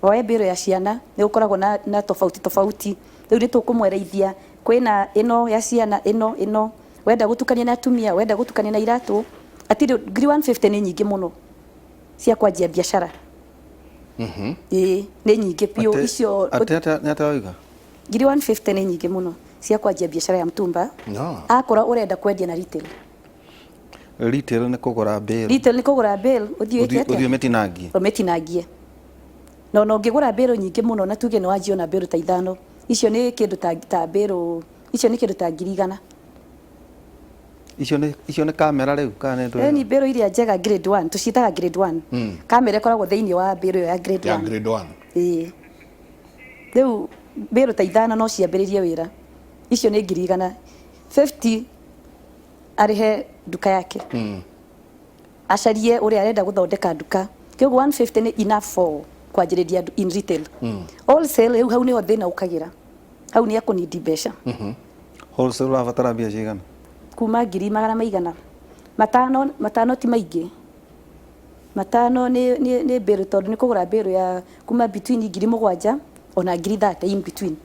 Oe mbĩrũ ya ciana, nĩ gũkoragwo na tofauti tofauti. Rĩu nĩ tũkũmwereithia kwĩna ĩno ya ciana, ĩno wenda gũtukania na atumia, wenda gũtukania na iratũ. Atirĩ 150,000 nĩ nyingĩ mũno cia kwanjia biacara. Ĩĩ, nĩ nyingĩ biũ icio. Atĩ nĩ atĩ wauga? 150,000 nĩ nyingĩ mũno cia kwanjia biacara ya mtumba. No. Akorwo ũrenda kwendia na retail. Retail nĩ kũgũra mbĩrũ. Retail nĩ kũgũra bale, ũthiĩ wĩke ũthiĩ atĩa? Ũmĩtinangie. Ũmĩtinangie. Na ũngĩgũra mbĩrũ nyingĩ mũno, na tuge nĩ wanjia na mbĩrũ ta ithano, icio nĩ kĩndũ ta mbĩrũ icio nĩ kĩndũ ta 100,000. Icio nĩ kamera rĩu kana nĩ ndũ? Ni mbĩrũ iria njega, grade 1, tũciĩtaga grade 1. Kamera ĩkoragwo thĩinĩ wa mbĩrũ ĩyo ya grade ya 1. Grade 1. Ĩĩ, rĩu mbĩrũ ta ithano no ciambĩrĩrie wĩra. Icio nĩ 150,000, arĩhe nduka yake, acarie ũrĩa arenda gũthondeka nduka. Kĩoguo 150 nĩ enough for kwanjĩrĩria in retail. Wholesale, rĩu hau nĩho thĩna ũkagĩra, hau nĩ ekũnindi mbeca. Wholesale ũrabatara mbia cigana? Kuma ngiri magana maigana matano. Matano ti maingĩ, matano nĩ mbĩrũ, tondũ nĩ kũgũra mbĩrũ ya kuma between 7,000 ona 30,000, in between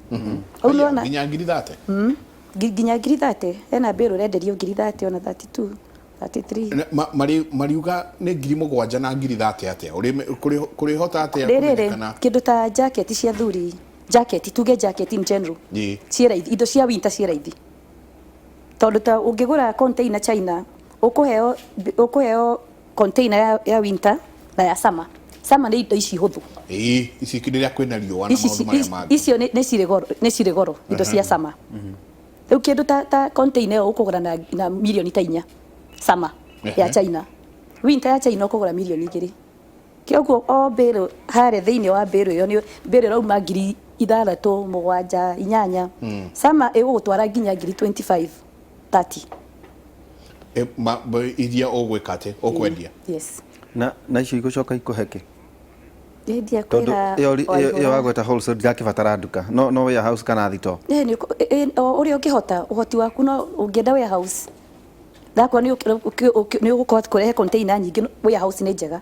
hau nĩwona. Nginya 30,000? Nginya 30,000. Hena mbĩrũ ũrenderio 30,000, ona 32, 33. Mariuga nĩ 7,000 na 30,000 atĩa? Kũrĩhota atĩa Rĩrĩ kũmenyekana? Kĩndũ ta jacket cia thuri, jacket, tuge jacket in general, ciĩ raithi. Indo cia winter ciĩ raithi, tondũ ta ũngĩgũra container China, ũkũheo container ya winter na ya summer. Summer nĩ indo ici hũthũ. Ĩĩ, ici rĩrĩa kwĩna riũa na Ici maũndũ marĩa mangĩ. Icio nĩ cirĩ goro, indo cia summer. Rĩu kĩndũ ta container ĩyo ũkũgũra na mirioni ta 4, summer ya China. Winter ya China ũkũgũra 2 million. Kĩoguo o mbĩrũ harĩa thĩinĩ wa mbĩrũ ĩyo nĩ mbĩrũ ĩrauma ngiri Ithathatũ, mũgwanja, inyanya. Sama ĩgũgũtwara nginya ngiri 25, 30. E, ma, iria ũgwĩka atĩ ũkwendia? Yes. Na icio igũcoka ikũhe kĩ? Ndendia Tondũ kwĩra ĩyo ĩyo ĩyo Waihũra. Wagweta wholesale, ndirakĩbatara nduka, no warehouse kana thitoo. Ĩ, o ũrĩa ũngĩhota, ũhoti waku, no ũngĩenda warehouse, Ndakorwo nĩ ũgũkorwo kũrehe container nyingĩ, warehouse nĩ njega.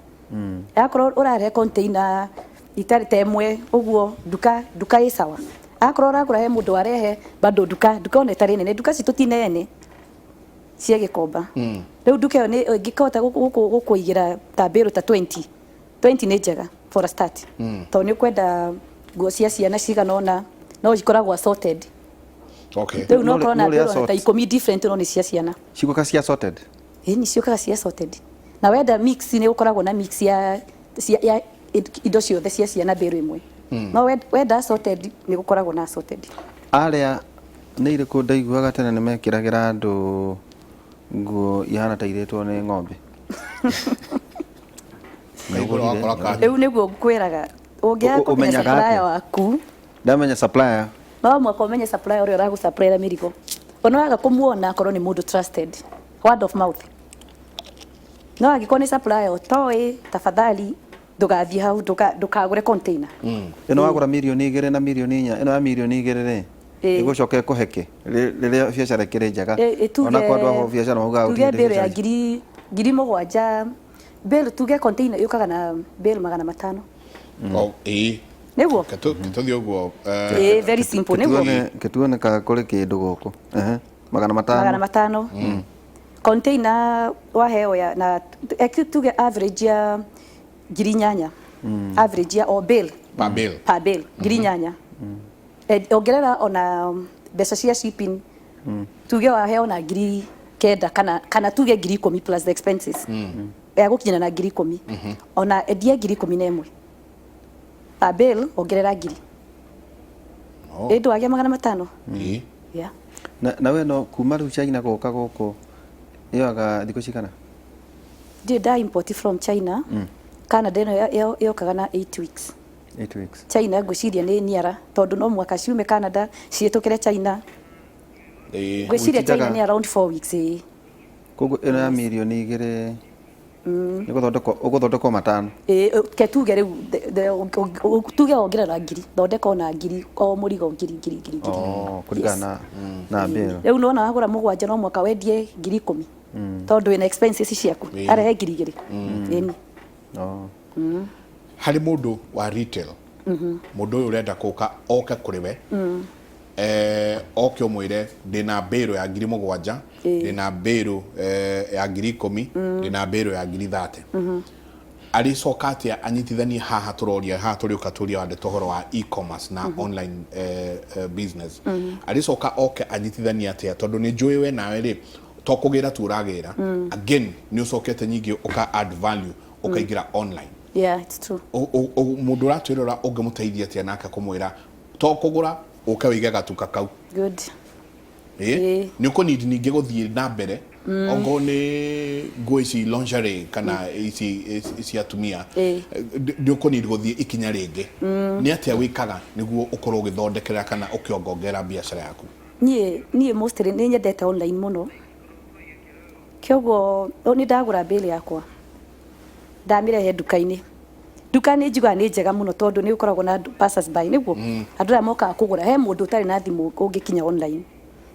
Akorwo ũrarehe container itarĩ ta ĩmwe ũguo, nduka nduka ĩ sawa. Akorwo ũragũra he mũndũ warehe, bado nduka nduka ona ĩtarĩ nene, nduka citũ ti nene cia Gĩkomba. Rĩu nduka ĩyo nĩ ĩngĩkĩhota gũkũigĩra ta bale ta 20, 20 nĩ njega for a start. Tondũ nĩ ũkwenda nguo cia ciana cigana ũna, no ikoragwo assorted. Rĩu no ũkorwo na No rĩ bale ona ta assort. 10 different, no nĩ cia ciana. Cigũka cia sorted? Ĩĩ, nĩ ciũkaga cia sorted. Na wenda mix, nĩ gũkoragwo na mix ya indo ciothe cia ciana bale ĩmwe. No wenda assorted, nĩ gũkoragwo na assorted. Arĩa nĩ irĩkũ ndaiguaga tene nĩ mekĩragĩra andũ nguo ihana ta irĩtwo nĩ ng'ombe? Kaigũra wakora ka Rĩu nĩguo ngwĩraga, ũngĩaga kũmenya Ũmenyaga supplier atĩa? waku. Ndamenya supplier. No mũhaka ũmenye supplier ũrĩa ũragũsupplyra mĩrigo. Ona waga kũmuona, akorwo nĩ mũndũ trusted, word of mouth. No angĩkorwo nĩ supplier ũtoĩ, tafadhali ndũgathiĩ hau, ndũkagũre container. Ĩno wagũra mirioni 2 na mirioni 4, ĩno ya mirioni 2 rĩ, ĩgũcoka ĩkũhe kĩ rĩrĩa biacara ĩkĩrĩ njega? Ĩ Ona kwa andũ a biacara maugaga tuge gũtirĩ bale ya biacara. 7,000, bale, tuge container yũkaga na bale 500. Oh, ĩĩ. Nĩguo? Tũthiĩ ũguo. Ĩĩ, very simple, nĩguo. Kĩtuone ka kũrĩ kĩndũ gũkũ. Ehe. Magana 500. Matano. Container waheo ya na tuge average ya 8,000, average ya o bale. Per bale. Per bale 8,000. Ongerera ona mbeca cia shipping, tuge waheo na 9,000 kana tuge 10,000 plus the expenses ya gũkinyana na 10,000, ona endia 11,000 per bale, ongerera ngiri. Oh. Ĩ, ndwagĩa 500. Ĩĩ. Yeah. Na we no kuma rĩu China gũka gũkũ yoaga thikũ cigana? Ndirĩ nda import from China. Canada ĩno yokaga na 8 weeks. 8 weeks. China ngwĩciria nĩ niara, tondũ no mũhaka ciume Canada ciĩtũkĩre China. Ngwĩciria China nĩ around 4 weeks, ĩĩ. Koguo ĩno ya mirioni 2 nĩ gũthondekwo ũgũthondekwo matano. Ĩĩ, ke tuge rĩu tuge ongerera ngiri, thondeka ona ngiri o mũrigo, ngiri, ngiri, ngiri, ngiri. Oh, kũringana na bale. Rĩu nĩwona wagũra mũgwanja, no mũhaka wendie 10,000, tondũ wĩna expenses ciaku. Arehe 2,000, ĩni. Oh. Harĩ mũndũ wa retail, mũndũ ũyũ ũrenda kũka oke kũrĩ we, oke ũmwĩre ndĩna mbĩrũ ya 7,000, ndĩna mbĩrũ ya 10,000, ndĩna mbĩrũ ya 30,000, arĩcoka atĩa anyitithanie haha tũroria, haha tũrĩũka tũria wa ndeto ũhoro wa e-commerce na online business, arĩcoka oke anyitithanie atĩa? Tondũ nĩ njũĩ we nawe rĩ, to kũgĩra tu ũragĩra, again nĩ ũcokete nyingĩ ũka add value, ũkaingĩra online. Yeah, it's true. Mũndũ ũratwĩrora ũngĩmũteithia atĩa nake kũmwĩra to kũgũra, ũke wĩige gatuka kau? Good. Ĩ, Ĩĩ. Nĩ ũkũnidi ningĩ gũthiĩ na mbere, ongorwo nĩ nguo ici lingerie kana ici cia atumia, nĩ ũkũnidi gũthiĩ ikinya rĩngĩ. Nĩ atĩa wĩkaga nĩguo ũkorwo ũgĩthondekera kana ũkĩongongerera biacara yaku? Niĩ mostly nĩ nyendete online mũno, kĩoguo nĩ ndagũra bale yakwa, ndamĩrehe nduka-inĩ. Nduka nĩ njugaga nĩ njega mũno, tondũ nĩ ũkoragwo na andũ, passers by, nĩguo andũ arĩa mokaga kũgũra. He mũndũ ũtarĩ na thimũ ũngĩkinya online,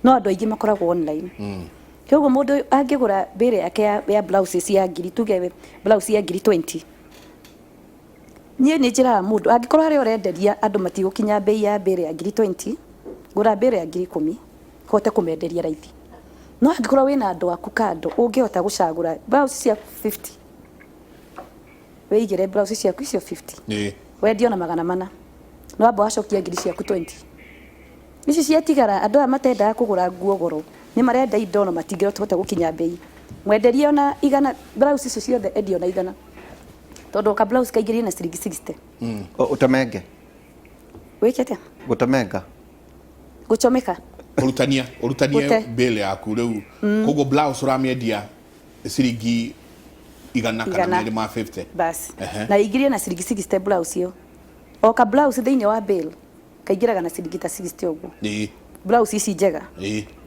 no andũ aingĩ makoragwo online. Kĩoguo mũndũ angĩgũra bale yake ya blouses ya ngiri, tuge blouse ya ngiri 20, niĩ nĩ njĩraga mũndũ, angĩkorwo harĩa ũrenderia andũ matigũkinya bei ya bale ya ngiri 20, gũra bale ya 10,000 hote kũmenderia raithi. No angĩkorwo wĩna andũ aku kando, ũngĩhota gũcagũra blouse ciaku 50, wĩigĩre blouse ciaku icio 50, wendie ona 400, no amba wacokia ngiri ciaku 20 ici ciatigara. Andũ aya matendaga kũgũra nguo goro, nĩ marenda indo no matingĩhota gũkinya bei. Mwenderie ona 100, blouse icio ciothe endia ona 100, tondũ ka blouse kaingĩrie na ciringi 60. Ũtemenge. Wĩke atĩa? Gũtemenga. Gũchomeka. Ũrutania, ũrutanie Gũte. Bale yaku rĩu, koguo blouse ũramĩendia ciringi 100 kana 100. merĩ ma 50. Basi. Ehe. Na ingĩrie na ciringi 60 blouse ĩyo, o ka blouse thĩinĩ wa bale. Kaingĩraga na ciringi ta 60 ũguo. Blouse ici njega.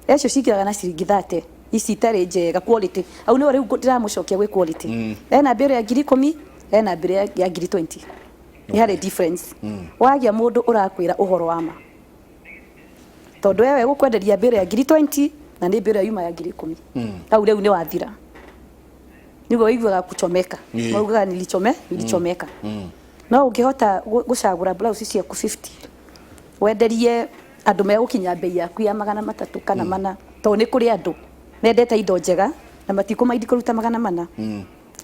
Ecio cingĩraga na ciringi 30. Ici itarĩ njega quality. Hau nĩho rĩu ndĩramũcokia gwĩ quality. Ena mbĩro ya 10,000, ena mbĩro ya 20,000. Nĩ harĩ difference. Wagĩa mũndũ ũrakwĩra ũhoro wa ma. Tondũ wewe egũkwenderia mbĩro ya 20,000 na nĩ mbĩro yuma ya 10,000. Hau rĩu nĩ wathira. Nĩguo ũiguaga kuchomeka. Maugaga nilichome, nilichomeka. No ũngĩhota gũcagũra blouse ciaku 50 wenderie andũ megũkinya bei yaku ya 300 kana 400, tondũ nĩ kũrĩ andũ mendete indo njega na matikũmaindi kũruta 400,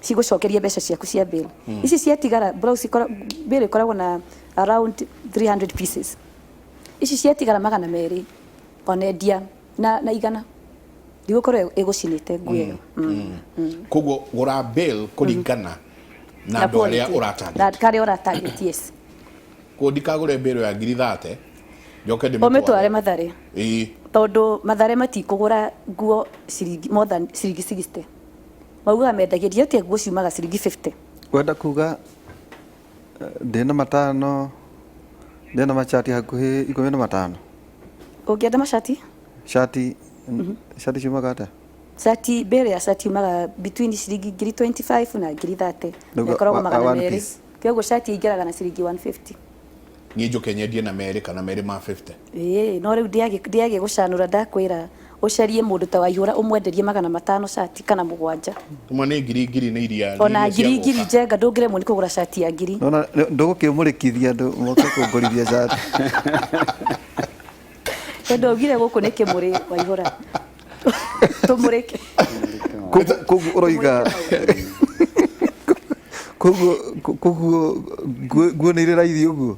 cigũcokeria mbeca ciaku cia bale. Ici ciatigara blouse bale ĩkoragwo na around 300 pieces. Ici ciatigara 200 onendia na 100 ndigũkorwo ĩgũcinĩte nguo ĩyo. Koguo gũra bale kũringana na andũ arĩa ũratarget. Na karĩa ũratarget, yes. Koguo ndikagũre bale ya 30,000 njoke ndĩmĩtware. Ũmĩtware Mathare. Tondũ Mathare matikũgũra nguo ciringi more than ciringi 60. Maugaga mendagĩria atĩa nguo ciumaga ciringi 50. Wenda kuga ndĩna matano, ndĩna machati hakuhĩ 15. Ũngĩenda macati? Cati, cati ciumaga atĩa? Cati, mbere ya cati yumaga between ciringi 25,000 na 30,000. Nĩguo, Na ĩkoragwo one 200. piece. Kĩoguo cati ĩingĩraga na ciringi 150. Niĩ njũke nyendie na 2 kana 2 ma 50. Ĩĩ, no rĩu ndĩage gũcanũra ndakwĩra ũcarie mũndũ ta Waihũra ũmwenderie 500 cati kana 7. Tũmwe nĩ ngiri ngiri nĩ iria, nĩ Ona iria cia ngiri ngiri gũka. njenga ndũngĩremwo nĩ kũgũra cati ya ngiri. Nona ndũgũkĩmũrĩkithia andũ moke kũngũrithia cati. Tondũ augire gũkũ nĩ kĩmũrĩ Waihũra. Tũmũrĩke. Koguo ũroiga koguo koguo nguo nĩ irĩ raithi ũguo.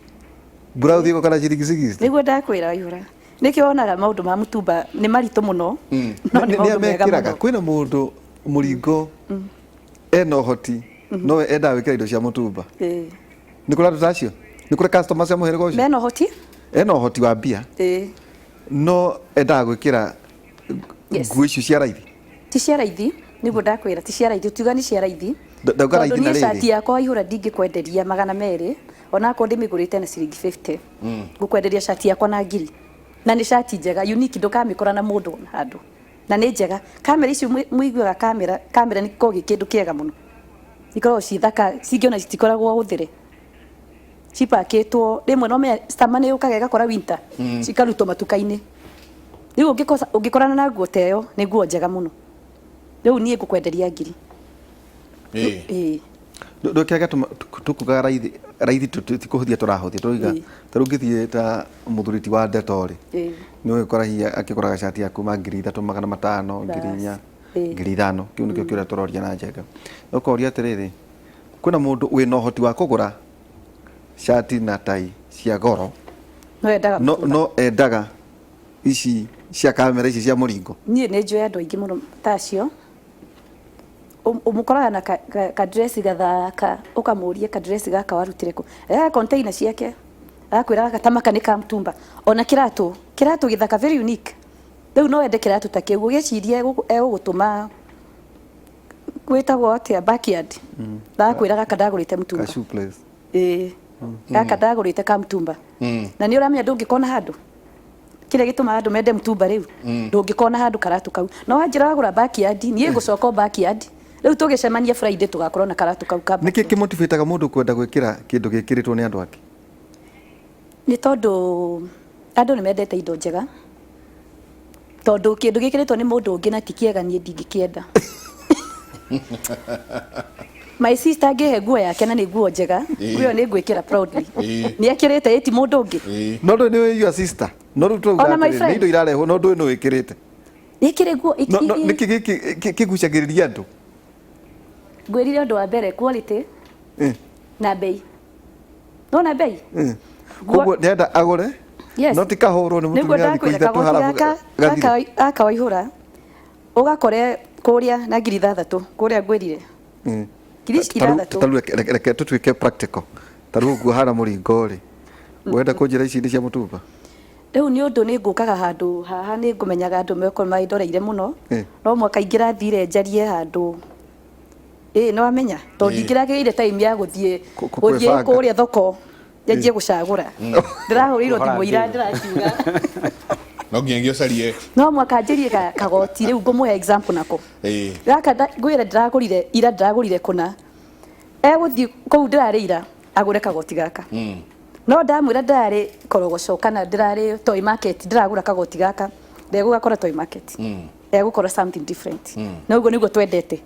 Blouse ĩgũka na ciringi 60. Nĩguo ndakwĩra Waihũra. Nĩkĩo wonaga maũndũ ma mũtumba nĩ maritũ mũno. No nĩ Nĩ maũndũ mega amekĩraga mũno. kwĩna mũndũ mũringo ena ũhoti nowe endaga gwĩkĩra indo cia mũtumba. Nĩ kũrĩ andũ ta acio? Nĩ kũrĩ customer cia mũhĩrĩga ũcio? Mena ũhoti? Ena ũhoti wa mbia. No endaga gwĩkĩra nguo icio cia raithi. Ti cia raithi, nĩguo ndakwĩra, ti cia raithi, ũtiuga nĩ cia raithi. Ndauga raithi Tondũ na niĩ rĩrĩ. cati yakwa Waihũra ndingĩkwenderia 200, onakorwo ndĩmĩgũrĩte na ciringi 50. Ngũkwenderia cati yakwa na 1,000. Na nĩ cati njega, unique, ndũkamĩkora na mũndũ ona handũ. Na nĩ njega. Kamera icio mũiguaga kamera, kamera nĩ gĩkoragwo gĩ kĩndũ kĩega mũno. Ikoragwo ciĩ thaka, cingĩ ona citikoragwo hũthĩre. Cipakĩtwo, rĩmwe no ũmenye summer nĩ yũkaga ĩgakora winter, cikarutwo matuka-inĩ. Rĩu ũngĩkorana na nguo ta ĩyo, nĩ nguo njega mũno. Rĩu niĩ ngũkwenderia 1,000. Ĩĩ. Ndũkĩage tũkugaga raithi, raithi ti kũhũthia tũrahũthia, tũroiga ta rĩu ũngĩthiĩ ta mũthuri ti wa ndeto rĩ, nĩ ũgĩkora hihi akĩgũraga cati ya kuma 3,500, 4,000, 5,000, kĩu nĩkĩo kĩũria tũroria na njenga. Ũkoria atĩrĩrĩ, kwĩna mũndũ wĩna ũhoti wa kũgũra cati na tai cia goro, No endaga mũtumba. no endaga ici cia kamera ici cia mũringo. Niĩ nĩ njũĩ andũ aingĩ mũno ta acio. Ũmũkoraga na ka dress gathaka, ũkamũria ka dress gaka warutire kũ? Container ciake, agakwĩra gaka ta maka nĩ ka mtumba. Ona kĩratũ, kĩratũ gĩthaka very unique. Rĩu no wende kĩratũ ta kĩu, ũgĩcirie egũgũtũma gwĩtagwo atĩa backyard. Agakwĩra gaka ndagũrĩte mtumba. Ka shoe place. Ĩĩ. Gaka ndagũrĩte ka mtumba. Na nĩ ũramenya ndũngĩkona handũ. Kĩrĩa gĩtũmaga andũ mende mtumba rĩu, ndũngĩkona handũ karatũ kau. No wanjĩra wagũra backyard, niĩ ngũcoka o backyard. Rĩu tũgĩcemania Friday tũgakorwo na karatũ kau ka Nĩkĩ backyard. kĩmotivataga mũndũ kwenda gwĩkĩra kĩndũ gĩkĩrĩtwo nĩ andũ angĩ? Nĩ tondũ andũ nĩ mendete indo njega. Tondũ kĩndũ gĩkĩrĩtwo nĩ mũndũ ũngĩ na ti kĩega niĩ ndingĩkĩenda. My sister angĩhe nguo yake na nĩ nguo njega, nguo ĩyo nĩ ngwĩkĩra proudly. Nĩ ekĩrĩte ĩti mũndũ ũngĩ. No ndũĩ nĩ your sister. No rĩu tũrauga Ona my atĩrĩrĩ, nĩ friend. indo irarehwo no ndũĩ nũ wĩkĩrĩte. Ĩkĩrĩ nguo, No, no, nĩkĩ gĩkĩ kĩgucagĩrĩria andũ? Ngwĩrire ũndũ wa mbere, quality na bei. Nona bei? Koguo nĩenda agũre Yes. no ti kahũrwo nĩ Nĩguo mũtumia thikũ ndakwĩra ithatũ kagoti harabu gaka gathire. gaka waihũra ũgakore kũrĩa na 6,000 kũrĩa ngwĩrire. 6,000. Ta rĩu reke tũtuĩke practical. Ta rĩu ũguo hana mũringo rĩ, wenda kũnjĩra ici nĩ cia mũtumba? Rĩu nĩ ũndũ nĩ ngũkaga handũ haha nĩ ngũmenyaga andũ mekorwo mandoreire mũno. No mwaka ingĩrathire njarie handũ. Ĩĩ nĩ wamenya tondũ ndingĩragĩire time ya gũthiĩ Kwĩbanga. kũrĩa thoko. Nyanjie gũcagũra. Ndĩrahũrĩirwo thimũ ira, ndĩrakiuga No nginyagia ũcarie. No mwaka njĩrie kagoti rĩu, ngũmũhe example nako. Gaka ngwĩre ndĩragũrire ira, ndĩragũrire kũna. Egũthiĩ kũu ndĩrarĩ ira agũre kagoti gaka, no ndamwĩra ndĩrarĩ Korogoco kana ndĩrarĩ Toy Market ndĩragũra kagoti gaka, ndegũgakora Toy Market, egũkora something different. Na ũguo nĩguo twendete.